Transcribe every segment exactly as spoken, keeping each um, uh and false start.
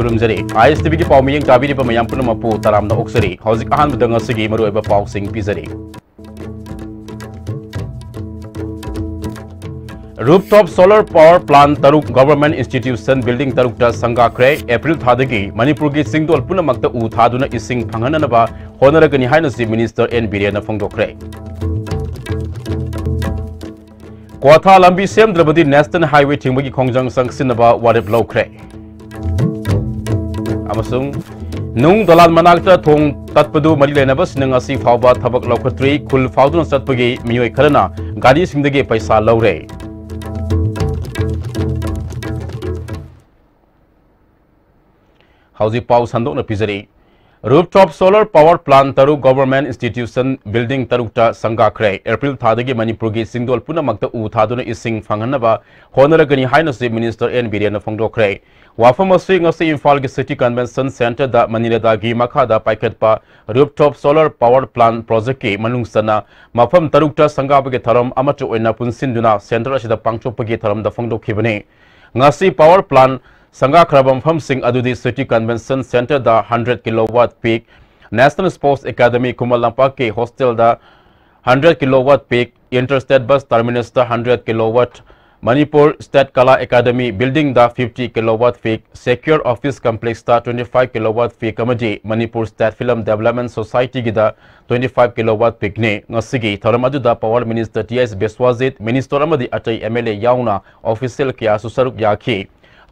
ꯈꯨꯔꯨꯝꯖꯔꯤ꯫ ꯑꯥꯏ ꯑꯦꯁ T ꯚꯤꯒꯤ ꯄꯥꯎ ꯃꯤꯠꯌꯦꯡ ꯇꯥꯕꯤꯔꯤꯕ ꯃꯌꯥꯝ ꯄꯨꯝꯅꯃꯛꯄꯨ ꯇꯔꯥꯝꯅ ꯑꯣꯛꯆꯔꯤ꯫ ꯍꯧꯖꯤꯛ ꯑꯍꯥꯟꯕꯗ ꯉꯁꯤꯒꯤ ꯃꯔꯨꯑꯣꯏꯕ ꯄꯥꯎꯁꯤꯡ ꯄꯤꯖꯔꯤ꯫ Rooftop solar power plant ꯇꯔꯨꯛ, government institution building ꯇꯔꯨꯛꯇ ꯁꯪꯒꯥꯈ꯭ꯔꯦ꯫ ꯑꯦꯄ꯭ꯔꯤꯜ ꯊꯥꯗꯒꯤ ꯃꯅꯤꯄꯨꯔꯒꯤ ꯆꯤꯡꯗꯣꯜ ꯄꯨꯝꯅꯃꯛꯇ ꯎ ꯊꯥꯗꯨꯅ ꯏꯁꯤꯡ ꯐꯪꯍꯟꯅꯅꯕ ꯍꯣꯠꯅꯔꯒꯅꯤ ꯍꯥꯏꯅꯁꯨ ꯃꯤꯅꯤꯁꯇꯔ ꯑꯦꯟ ꯕꯤꯔꯦꯟꯅ ꯐꯣꯡꯗꯣꯛꯈ꯭ꯔꯦ꯫ ꯀ꯭ꯋꯥꯊꯥ ꯂꯝꯕꯤ ꯁꯦꯝꯗ꯭ꯔꯕꯗꯤ ꯅꯦꯁꯅꯦꯜ ꯍꯥꯏꯋꯦ ꯊꯤꯡꯕꯒꯤ ꯈꯣꯡꯖꯪ ꯆꯪꯁꯤꯟꯅꯕ ꯋꯥꯔꯦꯞ ꯂꯧꯈ꯭ꯔꯦ꯫ ꯑꯃꯁꯨꯡ ꯅꯨꯡ ꯗꯣꯂꯥꯟ ꯃꯅꯥꯛꯇ ꯊꯣꯡ ꯇꯠꯄꯗꯨ ꯃꯔꯤ ꯂꯩꯅꯕꯁꯤꯡꯅ ꯉꯁꯤ ꯐꯥꯎꯕ ꯊꯕꯛ ꯂꯧꯈꯠꯇ꯭ꯔꯤ꯫ ꯈꯨꯜ ꯐꯥꯎꯗꯨꯅ ꯆꯠꯄꯒꯤ ꯃꯤꯑꯣꯏ ꯈꯔꯅ ꯒꯥꯔꯤꯁꯤꯡꯗꯒꯤ ꯄꯩꯁꯥ ꯂꯧꯔꯦ꯫ ꯍꯧꯖꯤꯛ ꯄꯥꯎ ꯁꯟꯗꯣꯛꯅ ꯄꯤꯖꯔꯤ꯫ Rooftop solar power plant ꯇꯔꯨꯛ, government institution building ꯇꯔꯨꯛꯇ ꯁꯪꯒꯥꯈ꯭ꯔꯦ꯫ ꯑꯦꯄ꯭ꯔꯤꯜ ꯊꯥꯗꯒꯤ ꯃꯅꯤꯄꯨꯔꯒꯤ ꯆꯤꯡꯗꯣꯜ ꯄꯨꯝꯅꯃꯛꯇ ꯎ ꯊꯥꯗꯨꯅ ꯏꯁꯤꯡ ꯐꯪꯍꯟꯅꯕ ꯍꯣꯠꯅꯔꯒꯅꯤ ꯍꯥꯏꯅꯁꯨ ꯃꯤꯅꯤꯁꯇꯔ ꯑꯦꯟ ꯕꯤꯔꯦꯟꯅ ꯐꯣꯡꯗꯣꯛꯈ꯭ꯔꯦ꯫ ꯋꯥꯐꯝ ꯑꯁꯤ ꯉꯁꯤ ꯏꯝꯐꯥꯜꯒꯤ ꯁꯤꯇꯤ ꯀꯟꯚꯦꯟꯁꯟ ꯁꯦꯟꯇꯔꯗ ꯃꯅꯤꯔꯦꯗꯥꯒꯤ ꯃꯈꯥꯗ ꯄꯥꯏꯈꯠꯄ Rooftop solar power plant projectꯀꯤ ꯃꯅꯨꯡ ꯆꯟꯅ ꯃꯐꯝ ꯇꯔꯨꯛꯇ ꯁꯪꯒꯥꯕꯒꯤ ꯊꯧꯔꯝ ꯑꯃꯠꯇ ꯑꯣꯏꯅ ꯄꯨꯟꯁꯤꯟꯗꯨꯅ ꯁꯦꯟꯇꯔ ꯑꯁꯤꯗ ꯄꯥꯡꯊꯣꯛꯄꯒꯤ ꯊꯧꯔꯝꯗ ꯐꯣꯡꯗꯣꯛꯈꯤꯕꯅꯤ꯫ ꯉꯁꯤ power plant ꯁꯪꯒꯥꯈ꯭ꯔꯕ ꯃꯐꯝꯁꯤꯡ ꯑꯗꯨꯗꯤ City Convention Centreꯗ hundred kilowatt peak, National Sports Academy ꯈꯨꯃꯟ ꯂꯝꯄꯥꯛꯀꯤ hostelꯗ hundred kilowatt peak, Interstate Bus Terminusꯇ hundred kilowatt, Manipur State Kala Academy buildingꯗ fifty kilowatt peak, Secure Office Complexꯇ twenty five kilowatt peak ꯑꯃꯗꯤ Manipur State Film Development Societyꯒꯤꯗ twenty five kilowatt peakꯅꯤ꯫ ꯉꯁꯤꯒꯤ ꯊꯧꯔꯝ ꯑꯗꯨꯗ Power Minister T ꯑꯦꯁ Biswajit, minister ꯑꯃꯗꯤ ꯑꯇꯩ M L A ꯌꯥꯎꯅ official ꯀꯌꯥꯁꯨ ꯁꯔꯨꯛ ꯌꯥꯈꯤ꯫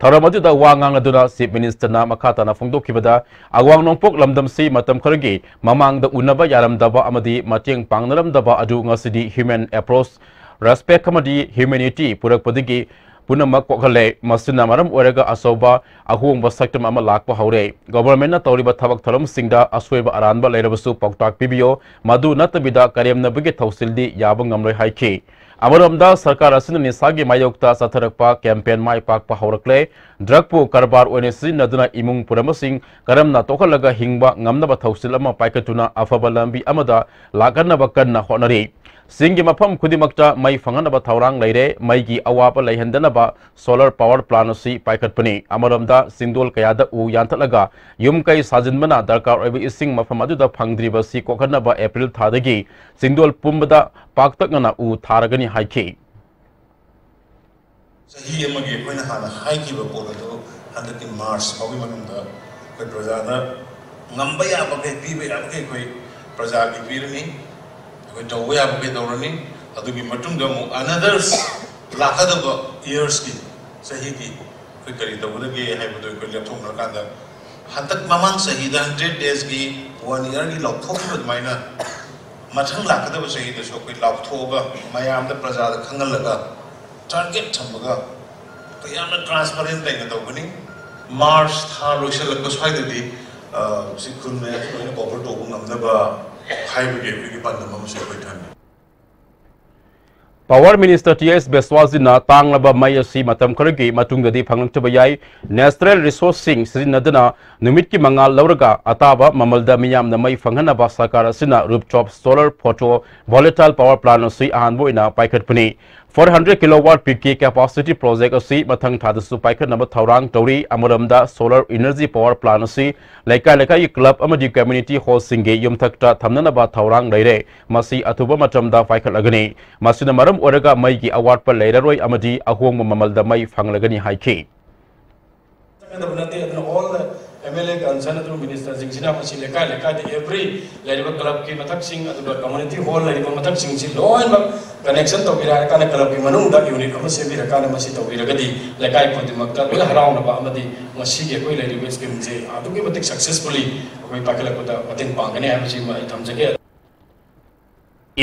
ꯊꯧꯔꯝ ꯑꯗꯨꯗ ꯋꯥ ꯉꯥꯡꯂꯗꯨꯅ Chief Ministerꯅ ꯃꯈꯥ ꯇꯥꯅ ꯐꯣꯡꯗꯣꯛꯈꯤꯕꯗ, ꯑꯋꯥꯡ ꯅꯣꯡꯄꯣꯛ ꯂꯝꯗꯝꯁꯤ ꯃꯇꯝ ꯈꯔꯒꯤ ꯃꯃꯥꯡꯗ ꯎꯅꯕ ꯌꯥꯔꯝꯗꯕ ꯑꯃꯗꯤ ꯃꯇꯦꯡ ꯄꯥꯡꯅꯔꯝꯗꯕ ꯑꯗꯨ ꯉꯁꯤꯗꯤ human approach, respect ꯑꯃꯗꯤ humanity ꯄꯨꯔꯛꯄꯗꯒꯤ ꯄꯨꯝꯅꯃꯛ ꯀꯣꯛꯍꯜꯂꯦ꯫ ꯃꯁꯤꯅ ꯃꯔꯝ ꯑꯣꯏꯔꯒ ꯑꯆꯧꯕ ꯑꯍꯣꯡꯕ ꯁꯛꯇꯝ ꯑꯃ ꯂꯥꯛꯄ ꯍꯧꯔꯦ꯫ Governmentꯅ ꯇꯧꯔꯤꯕ ꯊꯕꯛ ꯊꯧꯔꯝꯁꯤꯡꯗ ꯑꯁꯣꯏꯕ ꯑꯔꯥꯟꯕ ꯂꯩꯔꯕꯁꯨ ꯄꯥꯎꯇꯥꯛ ꯄꯤꯕꯤꯌꯨ, ꯃꯗꯨ ꯅꯠꯇꯕꯤꯗ ꯀꯔꯦꯝꯅꯕꯒꯤ ꯊꯧꯁꯤꯜꯗꯤ ꯌꯥꯕ ꯉꯝꯂꯣꯏ ꯍꯥꯏꯈꯤ꯫ ꯑꯃꯔꯣꯝꯗ ꯁꯔꯀꯥꯔ ꯑꯁꯤꯅ ꯅꯤꯁꯥꯒꯤ ꯃꯥꯌꯣꯛꯇ ꯆꯠꯊꯔꯛꯄ campaign ꯃꯥꯏ ꯄꯥꯛꯄ ꯍꯧꯔꯛꯂꯦ꯫ Drugꯄꯨ ꯀꯔꯕꯥꯔ ꯑꯣꯏꯅ ꯁꯤꯖꯤꯟꯅꯗꯨꯅ ꯏꯃꯨꯡ ꯄꯨꯝꯅꯃꯛꯁꯤꯡ ꯀꯔꯝꯅ ꯇꯣꯛꯍꯜꯂꯒ ꯍꯤꯡꯕ ꯉꯝꯅꯕ ꯊꯧꯁꯤꯜ ꯑꯃ ꯄꯥꯏꯈꯠꯇꯨꯅ ꯑꯐꯕ ꯂꯝꯕꯤ ꯑꯃꯗ ꯂꯥꯛꯍꯟꯅꯕ ꯀꯟꯅ ꯍꯣꯠꯅꯔꯤ꯫ ꯆꯤꯡꯒꯤ ꯃꯐꯝ ꯈꯨꯗꯤꯡꯃꯛꯇ ꯃꯩ ꯐꯪꯍꯟꯅꯕ ꯊꯧꯔꯥꯡ ꯂꯩꯔꯦ꯫ ꯃꯩꯒꯤ ꯑꯋꯥꯕ ꯂꯩꯍꯟꯗꯅꯕ solar power plant ꯑꯁꯤ ꯄꯥꯏꯈꯠꯄꯅꯤ꯫ ꯑꯃꯔꯣꯝꯗ, ꯆꯤꯡꯗꯣꯜ ꯀꯌꯥꯗ ꯎ ꯌꯥꯟꯊꯠꯂꯒ ꯌꯨꯝ ꯀꯩ ꯁꯥꯖꯤꯟꯕꯅ ꯗꯔꯀꯥꯔ ꯑꯣꯏꯕ ꯏꯁꯤꯡ ꯃꯐꯝ ꯑꯗꯨꯗ ꯐꯪꯗ꯭ꯔꯤꯕ ꯑꯁꯤ ꯀꯣꯛꯍꯟꯅꯕ April ꯊꯥꯗꯒꯤ ꯆꯤꯡꯗꯣꯜ ꯄꯨꯝꯕꯗ ꯄꯥꯛꯇꯛꯅꯅ ꯎ ꯊꯥꯔꯒꯅꯤ ꯍꯥꯏꯈꯤ꯫ ꯆꯍꯤ ꯑꯃꯒꯤ ꯑꯩꯈꯣꯏꯅ ꯍꯥꯟꯅ ꯍꯥꯏꯈꯤꯕ ꯄꯣꯠ ꯑꯗꯨ ꯍꯟꯗꯛꯀꯤ March ꯐꯥꯎꯒꯤ ꯃꯅꯨꯡꯗ ꯑꯩꯈꯣꯏ ꯄ꯭ꯔꯖꯥꯗ ꯉꯝꯕ ꯌꯥꯕꯈꯩ, ꯄꯤꯕ ꯌꯥꯕꯈꯩ ꯑꯩꯈꯣꯏ ꯄ꯭ꯔꯖꯥꯒꯤ ꯄꯤꯔꯅꯤ꯫ ꯑꯩꯈꯣꯏ ꯇꯧꯕ ꯌꯥꯕꯈꯩ ꯇꯧꯔꯅꯤ꯫ ꯑꯗꯨꯒꯤ ꯃꯇꯨꯡꯗ ꯑꯃꯨꯛ another ꯂꯥꯛꯀꯗꯕ yearsꯀꯤ, ꯆꯍꯤꯒꯤ ꯑꯩꯈꯣꯏ ꯀꯔꯤ ꯇꯧꯒꯗꯒꯦ ꯍꯥꯏꯕꯗꯨ ꯑꯩꯈꯣꯏ ꯂꯦꯞꯊꯣꯛꯅꯔꯀꯥꯟꯗ, ꯍꯟꯗꯛ ꯃꯃꯥꯡ ꯆꯍꯤꯗ hundred daysꯀꯤ, one yearꯒꯤ ꯂꯥꯎꯊꯣꯛꯈꯤꯕ ꯑꯗꯨꯃꯥꯏꯅ ꯃꯊꯪ ꯂꯥꯛꯀꯗꯕ ꯆꯍꯤꯗꯁꯨ ꯑꯩꯈꯣꯏ ꯂꯥꯎꯊꯣꯛꯑꯒ ꯃꯌꯥꯝꯗ, ꯄ꯭ꯔꯖꯥꯗ ꯈꯪꯍꯜꯂꯒ target ꯊꯝꯃꯒ ꯑꯩꯈꯣꯏ ꯌꯥꯝꯅ transparent ꯂꯩꯅ ꯇꯧꯒꯅꯤ꯫ March ꯊꯥ ꯂꯣꯏꯁꯤꯜꯂꯛꯄ ꯁ꯭ꯋꯥꯏꯗꯗꯤ, ꯑ, ꯁꯤ ꯈꯨꯟ ꯃꯌꯥꯝꯁꯤ ꯂꯣꯏꯅ cover ꯇꯧꯕ ꯉꯝꯅꯕ ꯍꯥꯏꯕꯒꯤ ꯑꯩꯈꯣꯏꯒꯤ ꯄꯥꯟꯗꯝ ꯑꯃꯁꯨ ꯑꯩꯈꯣꯏ ꯊꯝꯃꯤ꯫ Power Minister T S ꯕꯤꯁ꯭ꯋꯥꯁꯖꯤꯠꯅ ꯇꯥꯡꯂꯕ ꯃꯩ ꯑꯁꯤ ꯃꯇꯝ ꯈꯔꯒꯤ ꯃꯇꯨꯡꯗꯗꯤ ꯐꯪꯂꯛꯇꯕ ꯌꯥꯏ꯫ Natural resourceꯁꯤꯡ ꯁꯤꯖꯤꯟꯅꯗꯨꯅ ꯅꯨꯃꯤꯠꯀꯤ ꯃꯉꯥꯜ ꯂꯧꯔꯒ ꯑꯇꯥꯕ ꯃꯃꯜꯗ ꯃꯤꯌꯥꯝꯅ ꯃꯩ ꯐꯪꯍꯟꯅꯕ ꯁꯔꯀꯥꯔ ꯑꯁꯤꯅ rooftop solar photovoltaic power plant ꯑꯁꯤ ꯑꯍꯥꯟꯕ ꯑꯣꯏꯅ ꯄꯥꯏꯈꯠꯄꯅꯤ꯫ Four hundred kilowatt peak capacity project ꯑꯁꯤ ꯃꯊꯪ ꯊꯥꯗꯁꯨ ꯄꯥꯏꯈꯠꯅꯕ ꯊꯧꯔꯥꯡ ꯇꯧꯔꯤ꯫ ꯑꯃꯔꯣꯝꯗ, solar energy power plant ꯑꯁꯤ ꯂꯩꯀꯥꯏ ꯂꯩꯀꯥꯏꯒꯤ club ꯑꯃꯗꯤ community hallꯁꯤꯡꯒꯤ ꯌꯨꯝꯊꯛꯇ ꯊꯝꯅꯅꯕ ꯊꯧꯔꯥꯡ ꯂꯩꯔꯦ꯫ ꯃꯁꯤ ꯑꯊꯨꯕ ꯃꯇꯝꯗ ꯄꯥꯏꯈꯠꯂꯒꯅꯤ꯫ ꯃꯁꯤꯅ ꯃꯔꯝ ꯑꯣꯏꯔꯒ ꯃꯩꯒꯤ ꯑꯋꯥꯠꯄ ꯂꯩꯔꯔꯣꯏ ꯑꯃꯗꯤ ꯑꯍꯣꯡꯕ ꯃꯃꯜꯗ ꯃꯩ ꯐꯪꯂꯒꯅꯤ ꯍꯥꯏꯈꯤ꯫ ꯆꯠꯀꯗꯕ ꯅꯠꯇꯦ꯫ ꯑꯗꯨꯅ all the M L A concern ꯑꯗꯨ ministerꯁꯤꯡꯁꯤꯅ ꯃꯁꯤ ꯂꯩꯀꯥꯏ ꯂꯩꯀꯥꯏꯗ every ꯂꯩꯔꯤꯕ clubꯀꯤ ꯃꯊꯛꯁꯤꯡ, ꯑꯗꯨꯒ community hall ꯂꯩꯔꯤꯕ ꯃꯊꯛꯁꯤꯡꯁꯤ ꯂꯣꯏꯅꯃꯛ connection ꯇꯧꯕꯤꯔꯦ ꯍꯥꯏꯔꯀꯥꯟꯗ, clubꯀꯤ ꯃꯅꯨꯡꯗ unit ꯑꯃ ꯁꯦꯝꯕꯤꯔꯀꯥꯟꯗ ꯃꯁꯤ ꯇꯧꯕꯤꯔꯒꯗꯤ ꯂꯩꯀꯥꯏ ꯈꯨꯗꯤꯡꯃꯛꯇ ꯂꯣꯏꯅ ꯍꯔꯥꯎꯅꯕ ꯑꯃꯗꯤ ꯃꯁꯤꯒꯤ ꯑꯩꯈꯣꯏ ꯂꯩꯔꯤꯕ schemeꯁꯦ ꯑꯗꯨꯛꯀꯤ ꯃꯇꯤꯛ successfully ꯑꯩꯈꯣꯏ ꯄꯥꯏꯈꯠꯂꯛꯄꯗ ꯃꯇꯦꯡ ꯄꯥꯡꯒꯅꯤ ꯍꯥꯏꯕꯁꯤꯃ ꯑꯩ ꯊꯝꯖꯒꯦ꯫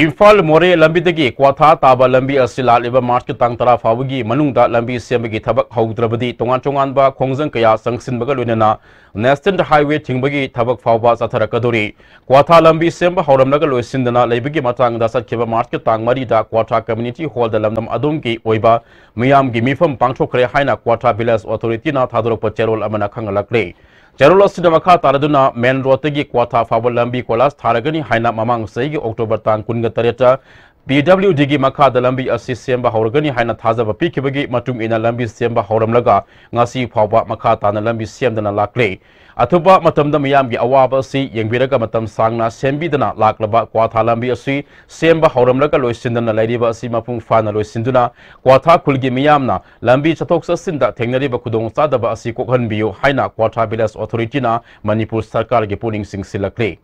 ꯏꯝꯐꯥꯜ ꯃꯣꯔꯦ ꯂꯝꯕꯤꯗꯒꯤ ꯀ꯭ꯋꯥꯊꯥ ꯇꯥꯕ ꯂꯝꯕꯤ ꯑꯁꯤ ꯂꯥꯛꯂꯤꯕ Marchꯀꯤ ꯇꯥꯡ ꯇꯔꯥ ꯐꯥꯎꯕꯒꯤ ꯃꯅꯨꯡꯗ ꯂꯝꯕꯤ ꯁꯦꯝꯕꯒꯤ ꯊꯕꯛ ꯍꯧꯗ꯭ꯔꯕꯗꯤ ꯇꯣꯉꯥꯟ ꯇꯣꯉꯥꯟꯕ ꯈꯣꯡꯖꯪ ꯀꯌꯥ ꯆꯪꯁꯤꯟꯕꯒ ꯂꯣꯏꯅꯅ National Highway ꯊꯤꯡꯕꯒꯤ ꯊꯕꯛ ꯐꯥꯎꯕ ꯆꯠꯊꯔꯛꯀꯗꯧꯔꯤ꯫ ꯀ꯭ꯋꯥꯊꯥ ꯂꯝꯕꯤ ꯁꯦꯝꯕ ꯍꯧꯔꯝꯂꯒ ꯂꯣꯏꯁꯤꯟꯗꯅ ꯂꯩꯕꯒꯤ ꯃꯇꯥꯡꯗ ꯆꯠꯈꯤꯕ Marchꯀꯤ ꯇꯥꯡ ꯃꯔꯤꯗ ꯀ꯭ꯋꯥꯊꯥ community hallꯗ ꯂꯝꯗꯝ ꯑꯗꯣꯝꯒꯤ ꯑꯣꯏꯕ ꯃꯤꯌꯥꯝꯒꯤ ꯃꯤꯐꯝ ꯄꯥꯡꯊꯣꯛꯈ꯭ꯔꯦ ꯍꯥꯏꯅ ꯀ꯭ꯋꯥꯊꯥ village authorityꯅ ꯊꯥꯗꯣꯔꯛꯄ ꯆꯦꯔꯣꯜ ꯑꯃꯅ ꯈꯪꯍꯜꯂꯛꯂꯤ꯫ ꯆꯦꯔꯣꯜ ꯑꯁꯤꯅ ꯃꯈꯥ ꯇꯥꯔꯗꯨꯅ main roadꯇꯒꯤ ꯀ꯭ꯋꯥꯊꯥ ꯐꯥꯎꯕ ꯂꯝꯕꯤ ꯀꯣꯏꯂꯥꯁ ꯊꯥꯔꯒꯅꯤ ꯍꯥꯏꯅ ꯃꯃꯥꯡ ꯆꯍꯤꯒꯤ October ꯇꯥꯡ ꯀꯨꯟꯒ ꯇꯔꯦꯠꯇ ꯄꯤ ꯗꯕ꯭ꯂꯤꯎ ꯗꯤꯒꯤ ꯃꯈꯥꯗ ꯂꯝꯕꯤ ꯑꯁꯤ ꯁꯦꯝꯕ ꯍꯧꯔꯒꯅꯤ ꯍꯥꯏꯅ ꯊꯥꯖꯕ ꯄꯤꯈꯤꯕꯒꯤ ꯃꯇꯨꯡ ꯏꯟꯅ ꯂꯝꯕꯤ ꯁꯦꯝꯕ ꯍꯧꯔꯝꯂꯒ ꯉꯁꯤ ꯐꯥꯎꯕ ꯃꯈꯥ ꯇꯥꯅ ꯂꯝꯕꯤ ꯁꯦꯝꯗꯅ ꯂꯥꯛꯂꯤ꯫ ꯑꯊꯨꯕ ꯃꯇꯝꯗ ꯃꯤꯌꯥꯝꯒꯤ ꯑꯋꯥꯕ ꯑꯁꯤ ꯌꯦꯡꯕꯤꯔꯒ ꯃꯇꯝ ꯁꯥꯡꯅ ꯁꯦꯝꯕꯤꯗꯅ ꯂꯥꯛꯂꯕ ꯀ꯭ꯋꯥꯊꯥ ꯂꯝꯕꯤ ꯑꯁꯤ ꯁꯦꯝꯕ ꯍꯧꯔꯝꯂꯒ ꯂꯣꯏꯁꯤꯟꯗꯅ ꯂꯩꯔꯤꯕ ꯑꯁꯤ ꯃꯄꯨꯡ ꯐꯥꯅ ꯂꯣꯏꯁꯤꯟꯗꯨꯅ ꯀ꯭ꯋꯥꯊꯥ ꯈꯨꯜꯒꯤ ꯃꯤꯌꯥꯝꯅ ꯂꯝꯕꯤ ꯆꯠꯊꯣꯛ ꯆꯠꯁꯤꯟꯗ ꯊꯦꯡꯅꯔꯤꯕ ꯈꯨꯗꯣꯡꯆꯥꯗꯕ ꯑꯁꯤ ꯀꯣꯛꯍꯟꯕꯤꯌꯨ ꯍꯥꯏꯅ ꯀ꯭ꯋꯥꯊꯥ ꯚꯤꯂꯦꯖ ꯑꯣꯊꯣꯔꯤꯇꯤꯅ ꯃꯅꯤꯄꯨꯔ ꯁꯔꯀꯥꯔꯒꯤ ꯄꯨꯛꯅꯤꯡ ꯆꯤꯡꯁꯤꯜꯂꯛꯂꯤ꯫